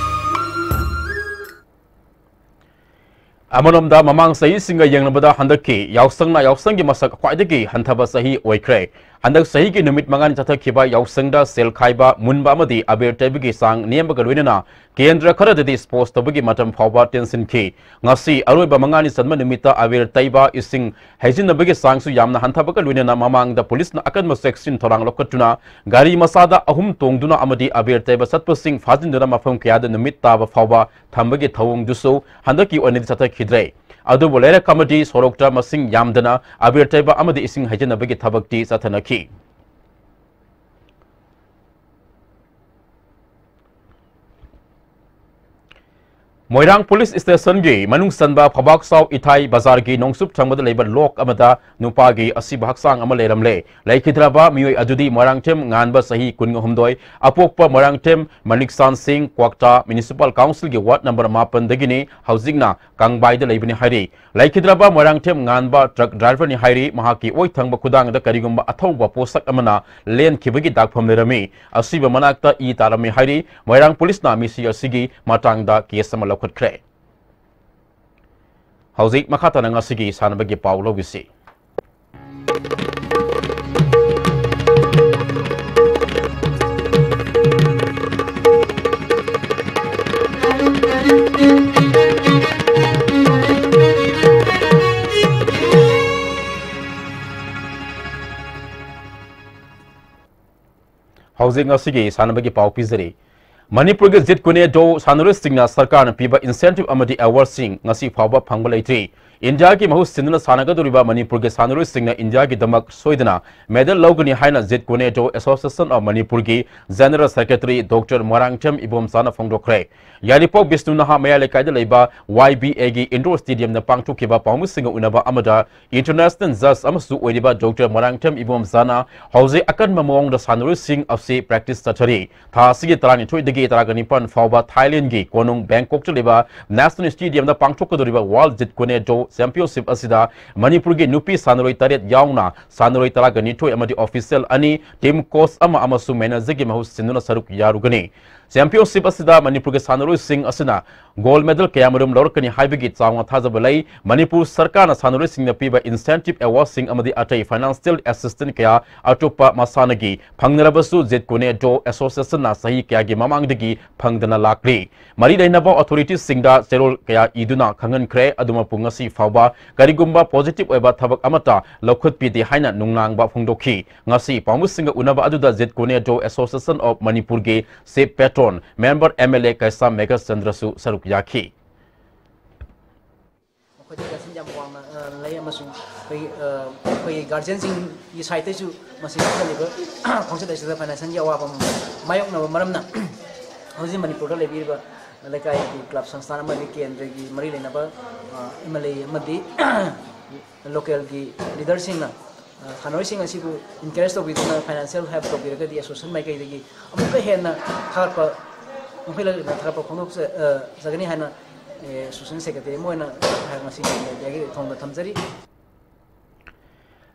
ꯑꯃꯔꯣꯝꯗ, ꯃꯃꯥꯡ ꯆꯍꯤꯁꯤꯡꯒ ꯌꯦꯡꯅꯕꯗ ꯍꯟꯗꯛꯀꯤ ꯌꯥꯎꯁꯪꯅ ꯌꯥꯎꯁꯪꯒꯤ ꯃꯁꯛ ꯈ꯭ꯋꯥꯏꯗꯒꯤ ꯍꯟꯊꯕ ꯆꯍꯤ ꯑꯣꯏꯈ꯭ꯔꯦ꯫ ꯍꯟꯗꯛ ꯆꯍꯤꯒꯤ ꯅꯨꯃꯤꯠ ꯃꯉꯥꯅꯤ ꯆꯠꯊꯈꯤꯕ ꯌꯥꯎꯁꯪꯗ ꯁꯦꯜ ꯈꯥꯏꯕ, ꯃꯨꯟꯕ ꯑꯃꯗꯤ ꯑꯕꯦꯔ ꯇꯩꯕꯒꯤ ꯆꯥꯡ ꯅꯦꯝꯕꯒ ꯂꯣꯏꯅꯅ ꯀꯦꯟꯗ꯭ꯔ ꯈꯔꯗꯗꯤ ꯁ꯭ꯄꯣꯔꯠꯁ ꯇꯧꯕꯒꯤ ꯃꯇꯝ ꯐꯥꯎꯕ ꯇꯦꯟꯁꯤꯟꯈꯤ꯫ ꯉꯁꯤ ꯑꯔꯣꯏꯕ ꯃꯉꯥꯅꯤ ꯆꯟꯕ ꯅꯨꯃꯤꯠꯇ ꯑꯕꯦꯔ ꯇꯩꯕ, ꯏꯁꯤꯡ ꯍꯩꯖꯤꯟꯅꯕꯒꯤ ꯆꯥꯡꯁꯨ ꯌꯥꯝꯅ ꯍꯟꯊꯕꯒ ꯂꯣꯏꯅꯅ ꯃꯃꯥꯡꯗ ꯄꯨꯂꯤꯁꯅ ꯑꯀꯟꯕ ꯆꯦꯛꯁꯤꯟ ꯊꯧꯔꯥꯡ ꯂꯧꯈꯠꯇꯨꯅ ꯒꯥꯔꯤ ꯃꯆꯥꯗ ꯑꯍꯨꯝ ꯇꯣꯡꯗꯨꯅ ꯑꯃꯗꯤ ꯑꯕꯦꯔ ꯇꯩꯕ ꯆꯠꯄꯁꯤꯡ ꯐꯥꯖꯤꯟꯗꯨꯅ ꯃꯐꯝ ꯀꯌꯥꯗ ꯅꯨꯃꯤꯠ ꯇꯥꯕ ꯐꯥꯎꯕ ꯊꯝꯕꯒꯤ ꯊꯧꯑꯣꯡꯗꯨꯁꯨ ꯍꯟꯗꯛꯀꯤ ꯑꯣꯏꯅꯗꯤ ꯆꯠꯊꯈꯤꯗ꯭ꯔꯦ꯫ ꯑꯗꯨꯕꯨ ꯂꯩꯔꯛ ꯑꯃꯗꯤ ꯁꯣꯔꯣꯛꯇ ꯃꯁꯤꯡ ꯌꯥꯝꯗꯅ ꯑꯕꯦꯔ ꯇꯩꯕ ꯑꯃꯗꯤ ꯏꯁꯤꯡ ꯍꯩꯖꯤꯟꯅꯕꯒꯤ ꯊꯕꯛꯇꯤ ꯆꯠꯊꯅꯈꯤ꯫ ꯃꯣꯏꯔꯥꯡ ꯄꯨꯂꯤꯁ ꯁ꯭ꯇꯦꯁꯟꯒꯤ ꯃꯅꯨꯡ ꯆꯟꯕ ꯐꯧꯕꯥꯛꯆꯥꯎ ꯏꯊꯥꯏ ꯕꯖꯥꯔꯒꯤ ꯅꯣꯡꯆꯨꯞ ꯊꯪꯕꯗ ꯂꯩꯕ ꯂꯣꯛ ꯑꯃꯗ ꯅꯨꯄꯥꯒꯤ ꯑꯁꯤꯕ ꯍꯛꯆꯥꯡ ꯑꯃ ꯂꯩꯔꯝꯂꯦ꯫ ꯂꯩꯈꯤꯗ꯭ꯔꯕ ꯃꯤꯑꯣꯏ ꯑꯗꯨꯗꯤ ꯃꯣꯏꯔꯥꯡꯊꯦꯝ ꯉꯥꯟꯕ, ꯆꯍꯤ ꯀꯨꯟꯍꯨꯝꯗꯣꯏ, ꯑꯄꯣꯛꯄ ꯃꯣꯏꯔꯥꯡꯊꯦꯝ ꯃꯅꯤꯛꯆꯥꯟ ꯁꯤꯡ, ꯀ꯭ꯋꯥꯛꯇꯥ ꯃ꯭ꯌꯨꯅꯤꯁꯤꯄꯥꯜ ꯀꯥꯎꯟꯁꯤꯜꯒꯤ ꯋꯥꯔꯗ ꯅꯝꯕꯔ ꯃꯥꯄꯟꯗꯒꯤꯅꯤ꯫ ꯍꯧꯖꯤꯛꯅ ꯀꯥꯡꯕꯥꯏꯗ ꯂꯩꯕꯅꯤ ꯍꯥꯏꯔꯤ꯫ ꯂꯩꯈꯤꯗ꯭ꯔꯕ ꯃꯣꯏꯔꯥꯡꯊꯦꯝ ꯉꯥꯟꯕ ꯇ꯭ꯔꯛ ꯗ꯭ꯔꯥꯏꯚꯔꯅꯤ ꯍꯥꯏꯔꯤ꯫ ꯃꯍꯥꯛꯀꯤ ꯑꯣꯏ ꯊꯪꯕ ꯈꯨꯗꯥꯡꯗ ꯀꯔꯤꯒꯨꯝꯕ ꯑꯊꯧꯕ ꯄꯣꯠꯁꯛ ꯑꯃꯅ ꯂꯦꯟꯈꯤꯕꯒꯤ ꯗꯥꯛꯐꯝ ꯂꯩꯔꯝꯃꯤ꯫ ꯑꯁꯤꯕ ꯃꯅꯥꯛꯇ ꯏ ꯇꯥꯔꯝꯃꯤ ꯍꯥꯏꯔꯤ꯫ ꯃꯣꯏꯔꯥꯡ ꯄꯨꯂꯤꯁꯅ ꯃꯤꯁꯤ ꯑꯁꯤꯒꯤ ꯃꯇꯥꯡꯗ ꯀꯦꯁ ꯑꯃ ꯂꯧꯈꯠꯈ꯭ꯔꯦ꯫ ꯍꯧꯖꯤꯛ ꯃꯈꯥ ꯇꯥꯅ ꯉꯁꯤꯒꯤ ꯁꯥꯟꯅꯕꯒꯤ ꯄꯥꯎ ꯂꯧꯕꯤꯁꯤ꯫ ꯍꯧꯖꯤꯛ ꯉꯁꯤꯒꯤ ꯁꯥꯟꯅꯕꯒꯤ ꯄꯥꯎ ꯄꯤꯖꯔꯤ꯫ ꯃꯅꯤꯄꯨꯔꯒꯤ ꯖꯤꯠ ꯀꯨꯅꯦ ꯗꯣ ꯁꯥꯟꯅꯔꯣꯏꯁꯤꯡꯅ ꯁꯔꯀꯥꯔꯅ ꯄꯤꯕ incentive ꯑꯃꯗꯤ awardꯁꯤꯡ ꯉꯁꯤ ꯐꯥꯎꯕ ꯐꯪꯕ ꯂꯩꯇ꯭ꯔꯤ꯫ ꯏꯟꯗꯤꯌꯥꯒꯤ ꯃꯍꯨꯠ ꯁꯤꯟꯗꯨꯅ ꯁꯥꯟꯅꯒꯗꯧꯔꯤꯕ ꯃꯅꯤꯄꯨꯔꯒꯤ ꯁꯥꯟꯅꯔꯣꯏꯁꯤꯡꯅ ꯏꯟꯗꯤꯌꯥꯒꯤꯗꯃꯛ ꯁꯣꯏꯗꯅ medal ꯂꯧꯒꯅꯤ ꯍꯥꯏꯅ ꯖꯤꯠ ꯀꯣꯅꯦ ꯖꯣ Association of ꯃꯅꯤꯄꯨꯔꯒꯤ General Secretary Doctor ꯃꯣꯏꯔꯥꯡꯊꯦꯝ ꯏꯕꯣꯝꯆꯥꯅ ꯐꯣꯡꯗꯣꯛꯈ꯭ꯔꯦ꯫ ꯌꯥꯏꯔꯤꯄꯣꯛ ꯕꯤꯁꯅꯨ ꯅꯍꯥ ꯃꯌꯥꯏ ꯂꯩꯀꯥꯏꯗ ꯂꯩꯕ Y B Aꯒꯤ indoor stadiumꯗ ꯄꯥꯡꯊꯣꯛꯈꯤꯕ ꯄꯥꯎꯃꯤꯁꯤꯡꯒ ꯎꯅꯕ ꯑꯃꯗ international judge ꯑꯃꯁꯨ ꯑꯣꯏꯔꯤꯕ Doctor ꯃꯣꯏꯔꯥꯡꯊꯦꯝ ꯏꯕꯣꯝꯆꯥꯅ ꯍꯧꯖꯤꯛ ꯑꯀꯟꯕ ꯃꯑꯣꯡꯗ ꯁꯥꯟꯅꯔꯣꯏꯁꯤꯡ ꯑꯁꯤ practice ꯆꯠꯊꯔꯤ꯫ ꯊꯥ ꯑꯁꯤꯒꯤ ꯇꯔꯥꯅꯤꯊꯣꯏꯗꯒꯤ ꯇꯔꯥꯒ ꯅꯤꯄꯥꯟ ꯐꯥꯎꯕ ꯊꯥꯏꯂꯦꯟꯒꯤ ꯀꯣꯅꯨꯡ ꯕꯦꯡꯀꯣꯛꯇ ꯂꯩꯕ National Stadiumꯗ ꯄꯥꯡꯊꯣꯛꯀꯗꯧꯔꯤꯕ World ꯖꯤꯠ ꯀꯣꯅꯦ ꯖꯣ Championship ꯑꯁꯤꯗ ꯃꯅꯤꯄꯨꯔꯒꯤ ꯅꯨꯄꯤ ꯁꯥꯟꯅꯔꯣꯏ ꯇꯔꯦꯠ ꯌꯥꯎꯅ ꯁꯥꯟꯅꯔꯣꯏ ꯇꯔꯥꯒ ꯅꯤꯊꯣꯏ ꯑꯃꯗꯤ official ꯑꯅꯤ, team coach ꯑꯃ ꯑꯃꯁꯨꯡ managerꯒꯤ ꯃꯍꯨꯠ ꯁꯤꯟꯗꯨꯅ ꯁꯔꯨꯛ ꯌꯥꯔꯨꯒꯅꯤ꯫ Championship ꯑꯁꯤꯗ ꯃꯅꯤꯄꯨꯔꯒꯤ ꯁꯥꯟꯅꯔꯣꯏꯁꯤꯡ ꯑꯁꯤꯅ gold medal ꯀꯌꯥꯃꯔꯨꯝ ꯂꯧꯔꯛꯀꯅꯤ ꯍꯥꯏꯕꯒꯤ ꯆꯥꯎꯅ ꯊꯥꯖꯕ ꯂꯩ꯫ ꯃꯅꯤꯄꯨꯔ ꯁꯔꯀꯥꯔꯅ ꯁꯥꯟꯅꯔꯣꯏꯁꯤꯡꯅ ꯄꯤꯕ incentive awardꯁꯤꯡ ꯑꯃꯗꯤ ꯑꯇꯩ financial assistance ꯀꯌꯥ ꯑꯇꯣꯞꯄ ꯃꯁꯥꯟꯅꯒꯤ ꯐꯪꯅꯔꯕꯁꯨ ꯖꯤꯠ ꯀꯣꯅꯦ ꯖꯣ Associationꯅ ꯆꯍꯤ ꯀꯌꯥꯒꯤ ꯃꯃꯥꯡꯗꯒꯤ ꯐꯪꯗꯅ ꯂꯥꯛꯂꯤ꯫ ꯃꯔꯤ ꯂꯩꯅꯕ authorityꯁꯤꯡꯗ ꯆꯦꯔꯣꯜ ꯀꯌꯥ ꯏꯗꯨꯅ ꯈꯪꯍꯟꯈ꯭ꯔꯦ꯫ ꯑꯗꯨꯃꯛꯄꯨ ꯉꯁꯤ ꯐꯥꯎꯕ ꯀꯔꯤꯒꯨꯝꯕ positive ꯑꯣꯏꯕ ꯊꯕꯛ ꯑꯃꯠꯇ ꯂꯧꯈꯠꯄꯤꯗꯦ ꯍꯥꯏꯅ ꯅꯨꯡꯅꯥꯡꯕ ꯐꯣꯡꯗꯣꯛꯈꯤ꯫ ꯉꯁꯤ ꯄꯥꯎꯃꯤꯁꯤꯡꯒ ꯎꯅꯕ ꯑꯗꯨꯗ ꯖꯤꯠ ꯀꯣꯅꯦ ꯖꯣ Association of ꯃꯅꯤꯄꯨꯔꯒꯤ chief patron, member MLA ꯀꯩꯁꯥꯝ ꯃꯦꯘꯆꯟꯗ꯭ꯔꯁꯨ ꯁꯔꯨꯛ ꯌꯥꯈꯤ꯫ ꯃꯈꯣꯏꯗ ꯀꯟꯁꯦꯟ ꯌꯥꯝ ꯋꯥꯡꯅ, ꯑ, ꯂꯩ ꯑꯃꯁꯨꯡ ꯑꯩꯈꯣꯏꯒꯤ, ꯑ, ꯑꯩꯈꯣꯏꯒꯤ guardianꯁꯤꯡꯒꯤ sideꯇꯩꯁꯨ ꯃꯁꯤ ꯍꯥꯏꯔꯤꯕ ꯈꯣꯡꯆꯠ ꯑꯁꯤꯗ financialꯒꯤ ꯑꯋꯥꯕ ꯑꯃ ꯃꯥꯌꯣꯛꯅꯕ ꯃꯔꯝꯅ ꯍꯧꯖꯤꯛ ꯃꯅꯤꯄꯨꯔꯗ ꯂꯩꯕꯤꯔꯤꯕ ꯂꯩꯀꯥꯏꯒꯤ club ꯁꯪꯁꯊꯥꯟ ꯑꯃꯗꯤ ꯀꯦꯟꯗ꯭ꯔꯒꯤ ꯃꯔꯤ ꯂꯩꯅꯕ, ꯑ, MLA ꯑꯃꯗꯤ localꯒꯤ leaderꯁꯤꯡꯅ, ꯑ, ꯁꯥꯟꯅꯔꯣꯏꯁꯤꯡ ꯑꯁꯤꯕꯨ encourage ꯇꯧꯕꯤꯗꯨꯅ financial help ꯇꯧꯕꯤꯔꯒꯗꯤ association ꯃꯥꯏꯀꯩꯗꯒꯤ ꯑꯃꯨꯛꯀ ꯍꯦꯟꯅ ꯊꯥꯒꯠꯄ, ꯑꯃꯨꯛꯀ ꯍꯦꯟꯅ ꯊꯥꯒꯠꯄ ꯐꯣꯡꯗꯣꯛꯆ-, ꯑ, ꯖꯒꯅꯤ ꯍꯥꯏꯅ, ꯑꯦ, association secretary ꯑꯃ ꯑꯣꯏꯅ ꯉꯁꯤ ꯃꯦꯗꯤꯌꯥꯒꯤ ꯊꯣꯡꯗ ꯊꯝꯖꯔꯤ꯫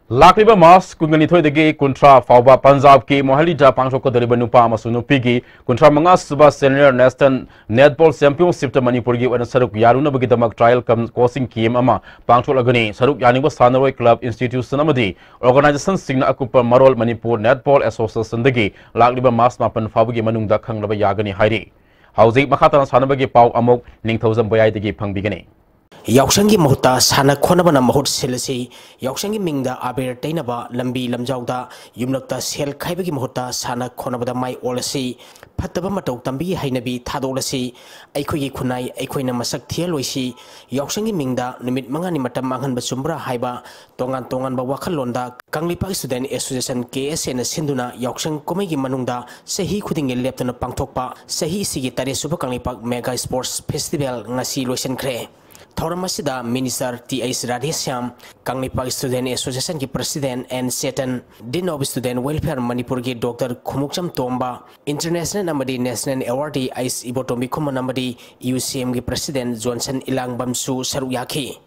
ꯂꯥꯛꯂꯤꯕ ꯃꯥꯔꯆ ꯀꯨꯟꯒ ꯅꯤꯊꯣꯏꯗꯒꯤ ꯀꯨꯟꯊ꯭ꯔꯥ ꯐꯥꯎꯕ ꯄꯟꯖꯥꯕꯀꯤ ꯃꯣꯍꯥꯂꯤꯗ ꯄꯥꯡꯊꯣꯛꯀꯗꯧꯔꯤꯕ ꯅꯨꯄꯥ ꯑꯃꯁꯨꯡ ꯅꯨꯄꯤꯒꯤ ꯀꯨꯟꯊ꯭ꯔꯥ ꯃꯉꯥ ꯁꯨꯕ Senior National Netball Championshipꯇ ꯃꯅꯤꯄꯨꯔꯒꯤ ꯑꯣꯏꯅ ꯁꯔꯨꯛ ꯌꯥꯔꯨꯅꯕꯒꯤꯗꯃꯛ trial cum coaching camp ꯑꯃ ꯄꯥꯡꯊꯣꯛꯂꯒꯅꯤ꯫ ꯁꯔꯨꯛ ꯌꯥꯅꯤꯡꯕ ꯁꯥꯟꯅꯔꯣꯏ, club, institution ꯑꯃꯗꯤ organizationꯁꯤꯡꯅ ꯑꯀꯨꯞꯄ ꯃꯔꯣꯜ Manipur Netball Associationꯗꯒꯤ ꯂꯥꯛꯂꯤꯕ ꯃꯥꯔꯆ ꯃꯥꯄꯟ ꯐꯥꯎꯕꯒꯤ ꯃꯅꯨꯡꯗ ꯈꯪꯂꯕ ꯌꯥꯒꯅꯤ ꯍꯥꯏꯔꯤ꯫ ꯍꯧꯖꯤꯛ ꯃꯈꯥ ꯇꯥꯅ ꯁꯥꯟꯅꯕꯒꯤ ꯄꯥꯎ ꯑꯃꯨꯛ ꯅꯤꯡꯊꯧꯖꯝ ꯕꯣꯌꯥꯏꯗꯒꯤ ꯐꯪꯕꯤꯒꯅꯤ꯫ ꯌꯥꯎꯁꯪꯒꯤ ꯃꯍꯨꯠꯇ ꯁꯥꯟꯅ ꯈꯣꯠꯅꯕꯅ ꯃꯍꯨꯠ ꯁꯤꯜꯂꯁꯤ꯫ ꯌꯥꯎꯁꯪꯒꯤ ꯃꯤꯡꯗ ꯑꯕꯦꯔ ꯇꯩꯅꯕ, ꯂꯝꯕꯤ ꯂꯝꯖꯥꯎꯗ ꯌꯨꯝꯂꯛꯇ ꯁꯦꯜ ꯈꯥꯏꯕꯒꯤ ꯃꯍꯨꯠꯇ ꯁꯥꯟꯅ ꯈꯣꯠꯅꯕꯗ ꯃꯥꯏ ꯑꯣꯜꯂꯁꯤ꯫ ꯐꯠꯇꯕ ꯃꯇꯧ ꯇꯝꯕꯒꯤ ꯍꯩꯅꯕꯤ ꯊꯥꯗꯣꯛꯂꯁꯤ꯫ ꯑꯩꯈꯣꯏꯒꯤ ꯈꯨꯟꯅꯥꯏ ꯑꯩꯈꯣꯏꯅ ꯃꯁꯛ ꯊꯤꯍꯜꯂꯣꯏꯁꯤ꯫ ꯌꯥꯎꯁꯪꯒꯤ ꯃꯤꯡꯗ ꯅꯨꯃꯤꯠ ꯃꯉꯥꯅꯤ ꯃꯇꯝ ꯃꯥꯡꯍꯟꯕ ꯆꯨꯝꯕ꯭ꯔꯥ ꯍꯥꯏꯕ ꯇꯣꯉꯥꯟ ꯇꯣꯉꯥꯟꯕ ꯋꯥꯈꯜꯂꯣꯟꯗ Kangleipak Student Association, K S A ꯅ ꯁꯤꯟꯗꯨꯅ ꯌꯥꯎꯁꯪ ꯀꯨꯝꯍꯩꯒꯤ ꯃꯅꯨꯡꯗ ꯆꯍꯤ ꯈꯨꯗꯤꯡꯒꯤ ꯂꯦꯞꯇꯅ ꯄꯥꯡꯊꯣꯛꯄ ꯆꯍꯤ ꯑꯁꯤꯒꯤ ꯇꯔꯦꯠ ꯁꯨꯕ ꯀꯪꯂꯩꯄꯥꯛ Mega Sports Festival ꯉꯁꯤ ꯂꯣꯏꯁꯤꯟꯈ꯭ꯔꯦ꯫ ꯊꯧꯔꯝ ꯑꯁꯤꯗ Minister Th Radheshyam, Kangleipak Student Association ꯒꯤ President N Chetan, Dean of Student Welfare ꯃꯅꯤꯄꯨꯔꯒꯤ Doctor ꯈꯨꯃꯨꯛꯆꯝ ꯇꯣꯝꯕ, International ꯑꯃꯗꯤ National Awardee ꯑꯩꯁ ꯏꯕꯣꯇꯣꯝꯕꯤ ꯈꯨꯃꯟ ꯑꯃꯗꯤ U C M ꯒꯤ President Johnson ꯏꯂꯥꯡꯕꯝꯁꯨ ꯁꯔꯨꯛ ꯌꯥꯈꯤ꯫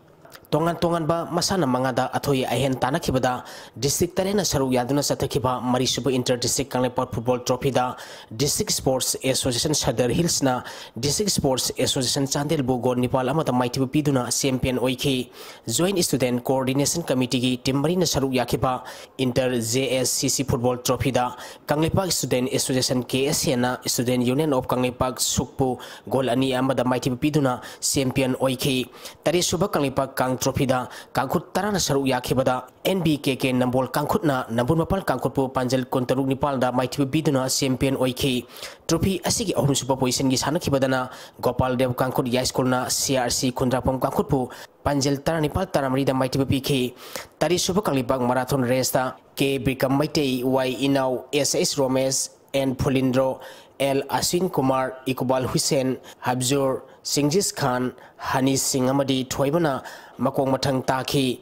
ꯇꯣꯉꯥꯟ ꯇꯣꯉꯥꯟꯕ ꯃꯁꯥꯟꯅ ꯃꯉꯥꯗ ꯑꯊꯣꯏ ꯑꯍꯦꯟ ꯇꯥꯟꯅꯈꯤꯕꯗ district ꯇꯔꯦꯠꯅ ꯁꯔꯨꯛ ꯌꯥꯗꯨꯅ ꯆꯠꯊꯈꯤꯕ ꯃꯔꯤꯁꯨꯕ Inter District Kangleipak Football Trophy ꯗ District Sports Association Sadar Hills ꯅ District Sports Association ꯆꯥꯟꯗꯦꯜꯕꯨ goal ꯅꯤꯄꯥꯜ ꯑꯃꯗ ꯃꯥꯏꯊꯤꯕ ꯄꯤꯗꯨꯅ champion ꯑꯣꯏꯈꯤ꯫ Joint Student Coordination Committee ꯒꯤ team ꯃꯔꯤꯅ ꯁꯔꯨꯛ ꯌꯥꯈꯤꯕ Inter J S C C Football Trophy the Kangleipak Student Association, K S A ꯅ Student Union of Kangleipak, ꯁꯨꯛꯄꯨ goal ꯑꯅꯤ ꯑꯃꯗ ꯃꯥꯏꯊꯤꯕ ꯄꯤꯗꯨꯅ champion ꯑꯣꯏꯈꯤ꯫ ꯇꯔꯦꯠ ꯁꯨꯕ ꯀꯪꯂꯩꯄꯥꯛ ꯀꯥꯡ trophy ꯗ ꯀꯥꯡꯈꯨꯠ ꯇꯔꯥꯅ ꯁꯔꯨꯛ ꯌꯥꯈꯤꯕꯗ N B K K ꯅꯝꯕꯣꯜ ꯀꯥꯡꯈꯨꯠꯅ ꯅꯝꯕꯣꯜ ꯃꯄꯥꯜ ꯀꯥꯡꯈꯨꯠꯄꯨ ꯄꯥꯟꯖꯜ ꯀꯨꯟꯇꯔꯨꯛ ꯅꯤꯄꯥꯜꯗ ꯃꯥꯏꯊꯤꯕ ꯄꯤꯗꯨꯅ champion ꯑꯣꯏꯈꯤ꯫ Trophy ꯑꯁꯤꯒꯤ ꯑꯍꯨꯝꯁꯨꯕ position ꯒꯤ ꯁꯥꯟꯅꯈꯤꯕꯗꯅ ꯒꯣꯄꯥꯜ ꯗꯦꯕ ꯀꯥꯡꯈꯨꯠ ꯌꯥꯏꯁ꯭ꯀꯨꯜꯅ C R C ꯈꯨꯟꯗ꯭ꯔꯥꯛꯄꯝ ꯀꯥꯡꯈꯨꯠꯄꯨ ꯄꯥꯟꯖꯜ ꯇꯔꯥꯅꯤꯄꯥꯜ ꯇꯔꯥꯃꯔꯤꯗ ꯃꯥꯏꯊꯤꯕ ꯄꯤꯈꯤ꯫ ꯇꯔꯦꯠ ꯁꯨꯕ ꯀꯪꯂꯩꯄꯥꯛ marathon race ꯇ K ꯕꯤꯀ꯭ꯔꯝ ꯃꯩꯇꯩ, Y ꯏꯅꯥꯎ, S H ꯔꯣꯃꯦꯁ, N ꯐꯨꯂꯤꯟꯗ꯭ꯔꯣ, L Ashwin Kumar, ꯏꯀꯨꯕꯥꯜ Hussain, ꯍꯕꯖꯨꯔ, ꯁꯤꯡꯖꯤꯁ ꯈꯥꯟ, ꯍꯅꯤ ꯁꯤꯡ ꯑꯃꯗꯤ ꯊꯣꯏꯕꯅ ꯃꯀꯣꯛ ꯃꯊꯪ ꯇꯥꯈꯤ꯫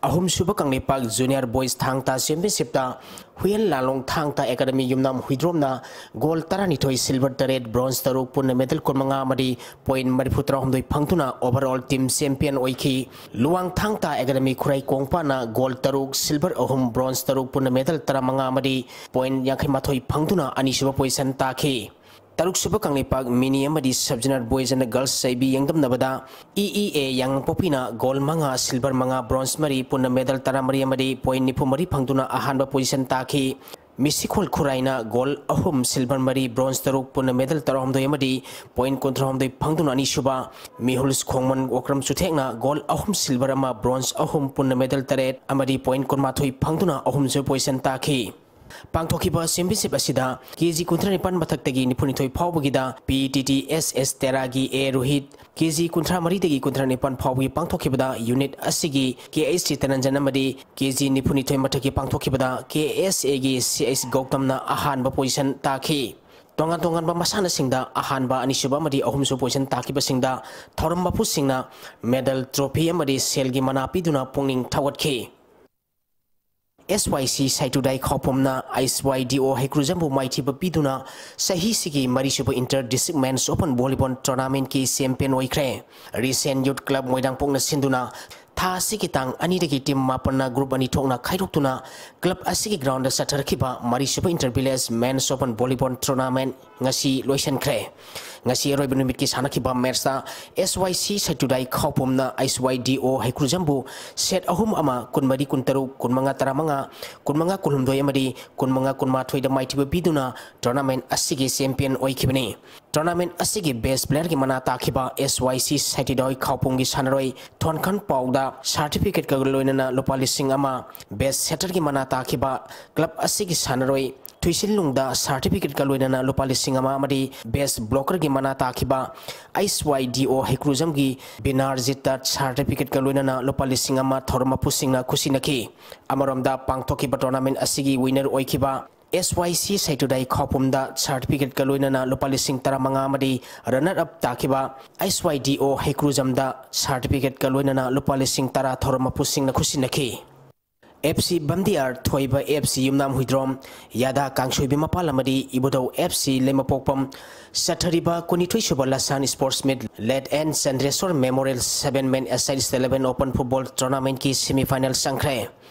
ꯑꯍꯨꯝꯁꯨꯕ ꯀꯪꯂꯩꯄꯥꯛ Junior Boys ꯊꯥꯡ ꯇꯥ Championship ꯇ ꯍꯨꯏꯌꯦꯟ ꯂꯥꯂꯣꯡ ꯊꯥꯡ ꯇꯥ Academy ꯌꯨꯝꯅꯥꯝ ꯍꯨꯏꯗ꯭ꯔꯣꯝꯅ goal ꯇꯔꯥꯅꯤꯊꯣꯏ, silver ꯇꯔꯦꯠ, bronze ꯇꯔꯨꯛ, ꯄꯨꯟꯅ medal ꯀꯨꯟꯃꯉꯥ ꯑꯃꯗꯤ point ꯃꯔꯤꯐꯨ ꯇꯔꯥꯍꯨꯝꯗꯣꯏ ꯐꯪꯗꯨꯅ overall team champion ꯑꯣꯏꯈꯤ꯫ ꯂꯨꯋꯥꯡ ꯊꯥꯡ ꯇꯥ Academy ꯈꯨꯔꯥꯏ ꯀꯣꯡꯄꯥꯟꯅ goal ꯇꯔꯨꯛ, silver ꯑꯍꯨꯝ, bronze ꯇꯔꯨꯛ, ꯄꯨꯟꯅ medal ꯇꯔꯥꯃꯉꯥ ꯑꯃꯗꯤ point ꯌꯥꯡꯈꯩ ꯃꯥꯊꯣꯏ ꯐꯪꯗꯨꯅ ꯑꯅꯤꯁꯨꯕ position ꯇꯥꯈꯤ꯫ ꯇꯔꯨꯛ ꯁꯨꯕ ꯀꯪꯂꯩꯄꯥꯛ mini ꯑꯃꯗꯤ sub junior boys and girls ꯆꯩꯕꯤ ꯌꯦꯡꯗꯝꯅꯕꯗ E E A ꯌꯥꯉꯥꯡꯄꯣꯛꯄꯤꯅ goal ꯃꯉꯥ, silver ꯃꯉꯥ, bronze ꯃꯔꯤ, ꯄꯨꯟꯅ medal ꯇꯔꯥꯃꯔꯤ ꯑꯃꯗꯤ point ꯅꯤꯐꯨ ꯃꯔꯤ ꯐꯪꯗꯨꯅ ꯑꯍꯥꯟꯕ position ꯇꯥꯈꯤ꯫ ꯃꯤꯁꯤꯈꯣꯜ ꯈꯨꯔꯥꯏꯅ ꯒꯣꯜ ꯑꯍꯨꯝ, ꯁꯤꯜꯚꯔ ꯃꯔꯤ, ꯕ꯭ꯔꯣꯟꯖ ꯇꯔꯨꯛ, ꯄꯨꯟꯅ ꯃꯦꯗꯜ ꯇꯔꯥꯍꯨꯝꯗꯣꯏ ꯑꯃꯗꯤ ꯄꯣꯏꯟꯠ ꯀꯨꯟꯊ꯭ꯔꯥꯍꯨꯝꯗꯣꯏ ꯐꯪꯗꯨꯅ ꯑꯅꯤꯁꯨꯕ, ꯃꯤꯍꯨꯜꯁ ꯈꯣꯡꯃꯟ ꯑꯣꯀ꯭ꯔꯝ ꯆꯨꯊꯦꯛꯅ ꯒꯣꯜ ꯑꯍꯨꯝ, ꯁꯤꯜꯚꯔ ꯑꯃ, ꯕ꯭ꯔꯣꯟꯖ ꯑꯍꯨꯝ, ꯄꯨꯟꯅ ꯃꯦꯗꯜ ꯇꯔꯦꯠ ꯑꯃꯗꯤ ꯄꯣꯏꯟꯠ ꯀꯨꯟꯃꯥꯊꯣꯏ ꯐꯪꯗꯨꯅ ꯑꯍꯨꯝꯁꯨꯕ ꯄꯣꯖꯤꯁꯟ ꯇꯥꯈꯤ꯫ ꯄꯥꯡꯊꯣꯛꯈꯤꯕ ꯆꯦꯝꯄꯤꯌꯟꯁꯤꯞ ꯑꯁꯤꯗ ꯀꯦꯖꯤ ꯀꯨꯟꯊ꯭ꯔꯥ ꯅꯤꯄꯥꯟ ꯃꯊꯛꯇꯒꯤ ꯅꯤꯐꯨꯅꯤꯊꯣꯏ ꯐꯥꯎꯕꯒꯤꯗ ꯄꯤꯇꯤꯇꯤꯑꯦꯁꯑꯦꯁ ꯇꯦꯔꯥꯒꯤ ꯑꯦ ꯔꯣꯍꯤꯠ, ꯀꯦꯖꯤ ꯀꯨꯟꯊ꯭ꯔꯥ ꯃꯔꯤꯗꯒꯤ ꯀꯨꯟꯊ꯭ꯔꯥ ꯅꯤꯄꯥꯟ ꯐꯥꯎꯕꯒꯤ ꯄꯥꯡꯊꯣꯛꯈꯤꯕꯗ ꯌꯨꯅꯤꯠ ꯑꯁꯤꯒꯤ ꯀꯦ ꯑꯩꯆ ꯁꯤ ꯇꯅꯟꯖꯟ ꯑꯃꯗꯤ ꯀꯦꯖꯤ ꯅꯤꯐꯨꯅꯤꯊꯣꯏ ꯃꯊꯛꯀꯤ ꯄꯥꯡꯊꯣꯛꯈꯤꯕꯗ ꯀꯦ.ꯑꯦꯁ.ꯑꯦꯒꯤ ꯁꯤ.ꯑꯩꯆ ꯒꯧꯇꯝꯅ ꯑꯍꯥꯟꯕ ꯄꯣꯖꯤꯁꯟ ꯇꯥꯈꯤ꯫ ꯇꯣꯉꯥꯟ ꯇꯣꯉꯥꯟꯕ ꯃꯁꯥꯟꯅꯁꯤꯡꯗ ꯑꯍꯥꯟꯕ, ꯑꯅꯤꯁꯨꯕ ꯑꯃꯗꯤ ꯑꯍꯨꯝꯁꯨꯕ ꯄꯣꯖꯤꯁꯟ ꯇꯥꯈꯤꯕꯁꯤꯡꯗ ꯊꯧꯔꯝ ꯃꯄꯨꯁꯤꯡꯅ ꯃꯦꯗꯜ, ꯇ꯭ꯔꯣꯐꯤ ꯑꯃꯗꯤ ꯁꯦꯜꯒꯤ ꯃꯅꯥ ꯄꯤꯗꯨꯅ ꯄꯨꯛꯅꯤꯡ ꯊꯧꯒꯠꯈꯤ꯫ ꯑꯦꯁ ꯋꯥꯏ ꯁꯤ ꯁꯥꯏꯇꯨꯗꯥꯏ ꯈꯥꯎꯄꯨꯝꯅ ꯑꯩꯁ ꯋꯥꯏ ꯗꯤ ꯑꯣ ꯍꯩꯀ꯭ꯔꯨꯖꯝꯕꯨ ꯃꯥꯏꯊꯤꯕ ꯄꯤꯗꯨꯅ ꯆꯍꯤꯁꯤꯒꯤ ꯃꯔꯤꯁꯨꯕ inter district men's open volleyball ꯇꯣꯔꯅꯥꯃꯦꯟꯠꯀꯤ ꯆꯦꯝꯄꯤꯌꯟ ꯑꯣꯏꯈ꯭ꯔꯦ꯫ ꯔꯤꯁꯦꯟ ꯌꯨꯠ ꯀ꯭ꯂꯕ ꯃꯣꯏꯔꯥꯡꯄꯣꯛꯅ ꯁꯤꯟꯗꯨꯅ ꯊꯥ ꯑꯁꯤꯒꯤ ꯇꯥꯡ ꯑꯅꯤꯗꯒꯤ ꯇꯤꯝ ꯃꯥꯄꯟꯅ ꯒ꯭ꯔꯨꯞ ꯑꯅꯤ ꯊꯣꯛꯅ ꯈꯥꯏꯗꯣꯛꯇꯨꯅ ꯀ꯭ꯂꯕ ꯑꯁꯤꯒꯤ ꯒ꯭ꯔꯥꯎꯟꯗ ꯆꯠꯊꯔꯛꯈꯤꯕ ꯃꯔꯤꯁꯨꯕ inter village men's open volleyball tournament ꯉꯁꯤ ꯂꯣꯏꯁꯤꯟꯈ꯭ꯔꯦ꯫ ꯉꯁꯤ ꯑꯔꯣꯏꯕ ꯅꯨꯃꯤꯠꯀꯤ ꯁꯥꯟꯅꯈꯤꯕ ꯃꯦꯠꯁꯇ ꯑꯦꯁ ꯋꯥꯏ ꯁꯤ ꯁꯥꯏꯇꯨꯗꯥꯏ ꯈꯥꯎꯄꯨꯝꯅ ꯑꯩꯁ ꯋꯥꯏ ꯗꯤ ꯑꯣ ꯍꯩꯀ꯭ꯔꯨꯖꯝꯕꯨ ꯁꯦꯠ ꯑꯍꯨꯝ ꯑꯃ, ꯀꯨꯟꯃꯔꯤ ꯀꯨꯟꯇꯔꯨꯛ, ꯀꯨꯟꯃꯉꯥ ꯇꯔꯥꯃꯉꯥ, ꯀꯨꯟꯃꯉꯥ ꯀꯨꯟꯍꯨꯝꯗꯣꯏ ꯑꯃꯗꯤ ꯀꯨꯟꯃꯉꯥ ꯀꯨꯟꯃꯥꯊꯣꯏꯗ ꯃꯥꯏꯊꯤꯕ ꯄꯤꯗꯨꯅ ꯇꯣꯔꯅꯥꯃꯦꯟꯠ ꯑꯁꯤꯒꯤ ꯆꯦꯝꯄꯤꯌꯟ ꯑꯣꯏꯈꯤꯕꯅꯤ꯫ ꯇꯣꯔꯅꯥꯃꯦꯟꯠ ꯑꯁꯤꯒꯤ ꯕꯦꯁ ꯄ꯭ꯂꯦꯌꯔꯒꯤ ꯃꯅꯥ ꯇꯥꯈꯤꯕ ꯑꯦꯁ ꯋꯥꯏ ꯁꯤ ꯁꯥꯏꯇꯨꯗꯥꯏ ꯈꯥꯎꯄꯨꯝꯒꯤ ꯁꯥꯟꯅꯔꯣꯏ ꯊꯣꯟꯈꯟ ꯄꯥꯎꯗ ꯁꯥꯔꯇꯤꯐꯤꯀꯦꯠꯀ ꯂꯣꯏꯅꯅ ꯂꯨꯄꯥ ꯂꯤꯁꯤꯡ ꯑꯃ, ꯕꯦꯁ ꯁꯦꯇꯔꯒꯤ ꯃꯅꯥ ꯇꯥꯈꯤꯕ ꯀ꯭ꯂꯕ ꯑꯁꯤꯒꯤ ꯁꯥꯟꯅꯔꯣꯏ ꯊꯨꯏꯁꯤꯟꯂꯨꯡꯗ ꯁꯥꯔꯇꯤꯐꯤꯀꯦꯠꯀ ꯂꯣꯏꯅꯅ ꯂꯨꯄꯥ ꯂꯤꯁꯤꯡ ꯑꯃ ꯑꯃꯗꯤ ꯕꯦꯁ ꯕ꯭ꯂꯣꯀꯔꯒꯤ ꯃꯅꯥ ꯇꯥꯈꯤꯕ ꯑꯩꯁ ꯋꯥꯏ ꯗꯤ ꯑꯣ ꯍꯩꯀ꯭ꯔꯨꯖꯝꯒꯤ ꯕꯤꯅꯥꯔꯖꯤꯠꯇ ꯁꯥꯔꯇꯤꯐꯤꯀꯦꯠꯀ ꯂꯣꯏꯅꯅ ꯂꯨꯄꯥ ꯂꯤꯁꯤꯡ ꯑꯃ ꯊꯧꯔꯝ ꯃꯄꯨꯁꯤꯡꯅ ꯈꯨꯠꯁꯤꯟꯅꯈꯤ꯫ ꯑꯃꯔꯣꯝꯗ ꯄꯥꯡꯊꯣꯛꯈꯤꯕ ꯇꯣꯔꯅꯥꯃꯦꯟꯠ ꯑꯁꯤꯒꯤ ꯋꯤꯟꯅꯔ ꯑꯣꯏꯈꯤꯕ ꯑꯦꯁ ꯋꯥꯏ ꯁꯤ ꯁꯥꯏꯇꯨꯗꯥꯏ ꯈꯥꯎꯄꯨꯝꯗ ꯁꯥꯔꯇꯤꯐꯤꯀꯦꯠꯀ ꯂꯣꯏꯅꯅ ꯂꯨꯄꯥ ꯂꯤꯁꯤꯡ ꯇꯔꯥꯃꯉꯥ ꯑꯃꯗꯤ ꯔꯟꯅꯔ ꯑꯞ ꯇꯥꯈꯤꯕ ꯑꯩꯁ ꯋꯥꯏ ꯗꯤ ꯑꯣ ꯍꯩꯀ꯭ꯔꯨꯖꯝꯗ ꯁꯥꯔꯇꯤꯐꯤꯀꯦꯠꯀ ꯂꯣꯏꯅꯅ ꯂꯨꯄꯥ ꯂꯤꯁꯤꯡ ꯇꯔꯥ ꯊꯧꯔꯝ ꯃꯄꯨꯁꯤꯡꯅ ꯈꯨꯠꯁꯤꯟꯅꯈꯤ꯫ ꯑꯦꯐ ꯁꯤ ꯕꯝꯗꯤꯌꯥꯔ, ꯊꯣꯏꯕ ꯑꯦꯐ ꯁꯤ ꯌꯨꯝꯅꯥꯝ ꯍꯨꯏꯗ꯭ꯔꯣꯝ, ꯌꯥꯗꯥ ꯀꯥꯡꯁꯣꯏꯕꯤ ꯃꯄꯥꯜ ꯑꯃꯗꯤ ꯏꯕꯨꯙꯧ ꯑꯦꯐ ꯁꯤ ꯂꯩꯃꯄꯣꯛꯄꯝ ꯆꯠꯊꯔꯤꯕ ꯀꯨꯟꯅꯤꯊꯣꯏ ꯁꯨꯕ ꯂꯁꯥꯟ sports meet late N Chandreshor memorial seven men a sides eleven open football ꯇꯣꯔꯅꯥꯃꯦꯟꯠꯀꯤ ꯁꯦꯃꯤꯐꯥꯏꯅꯦꯜ ꯆꯪꯈ꯭ꯔꯦ꯫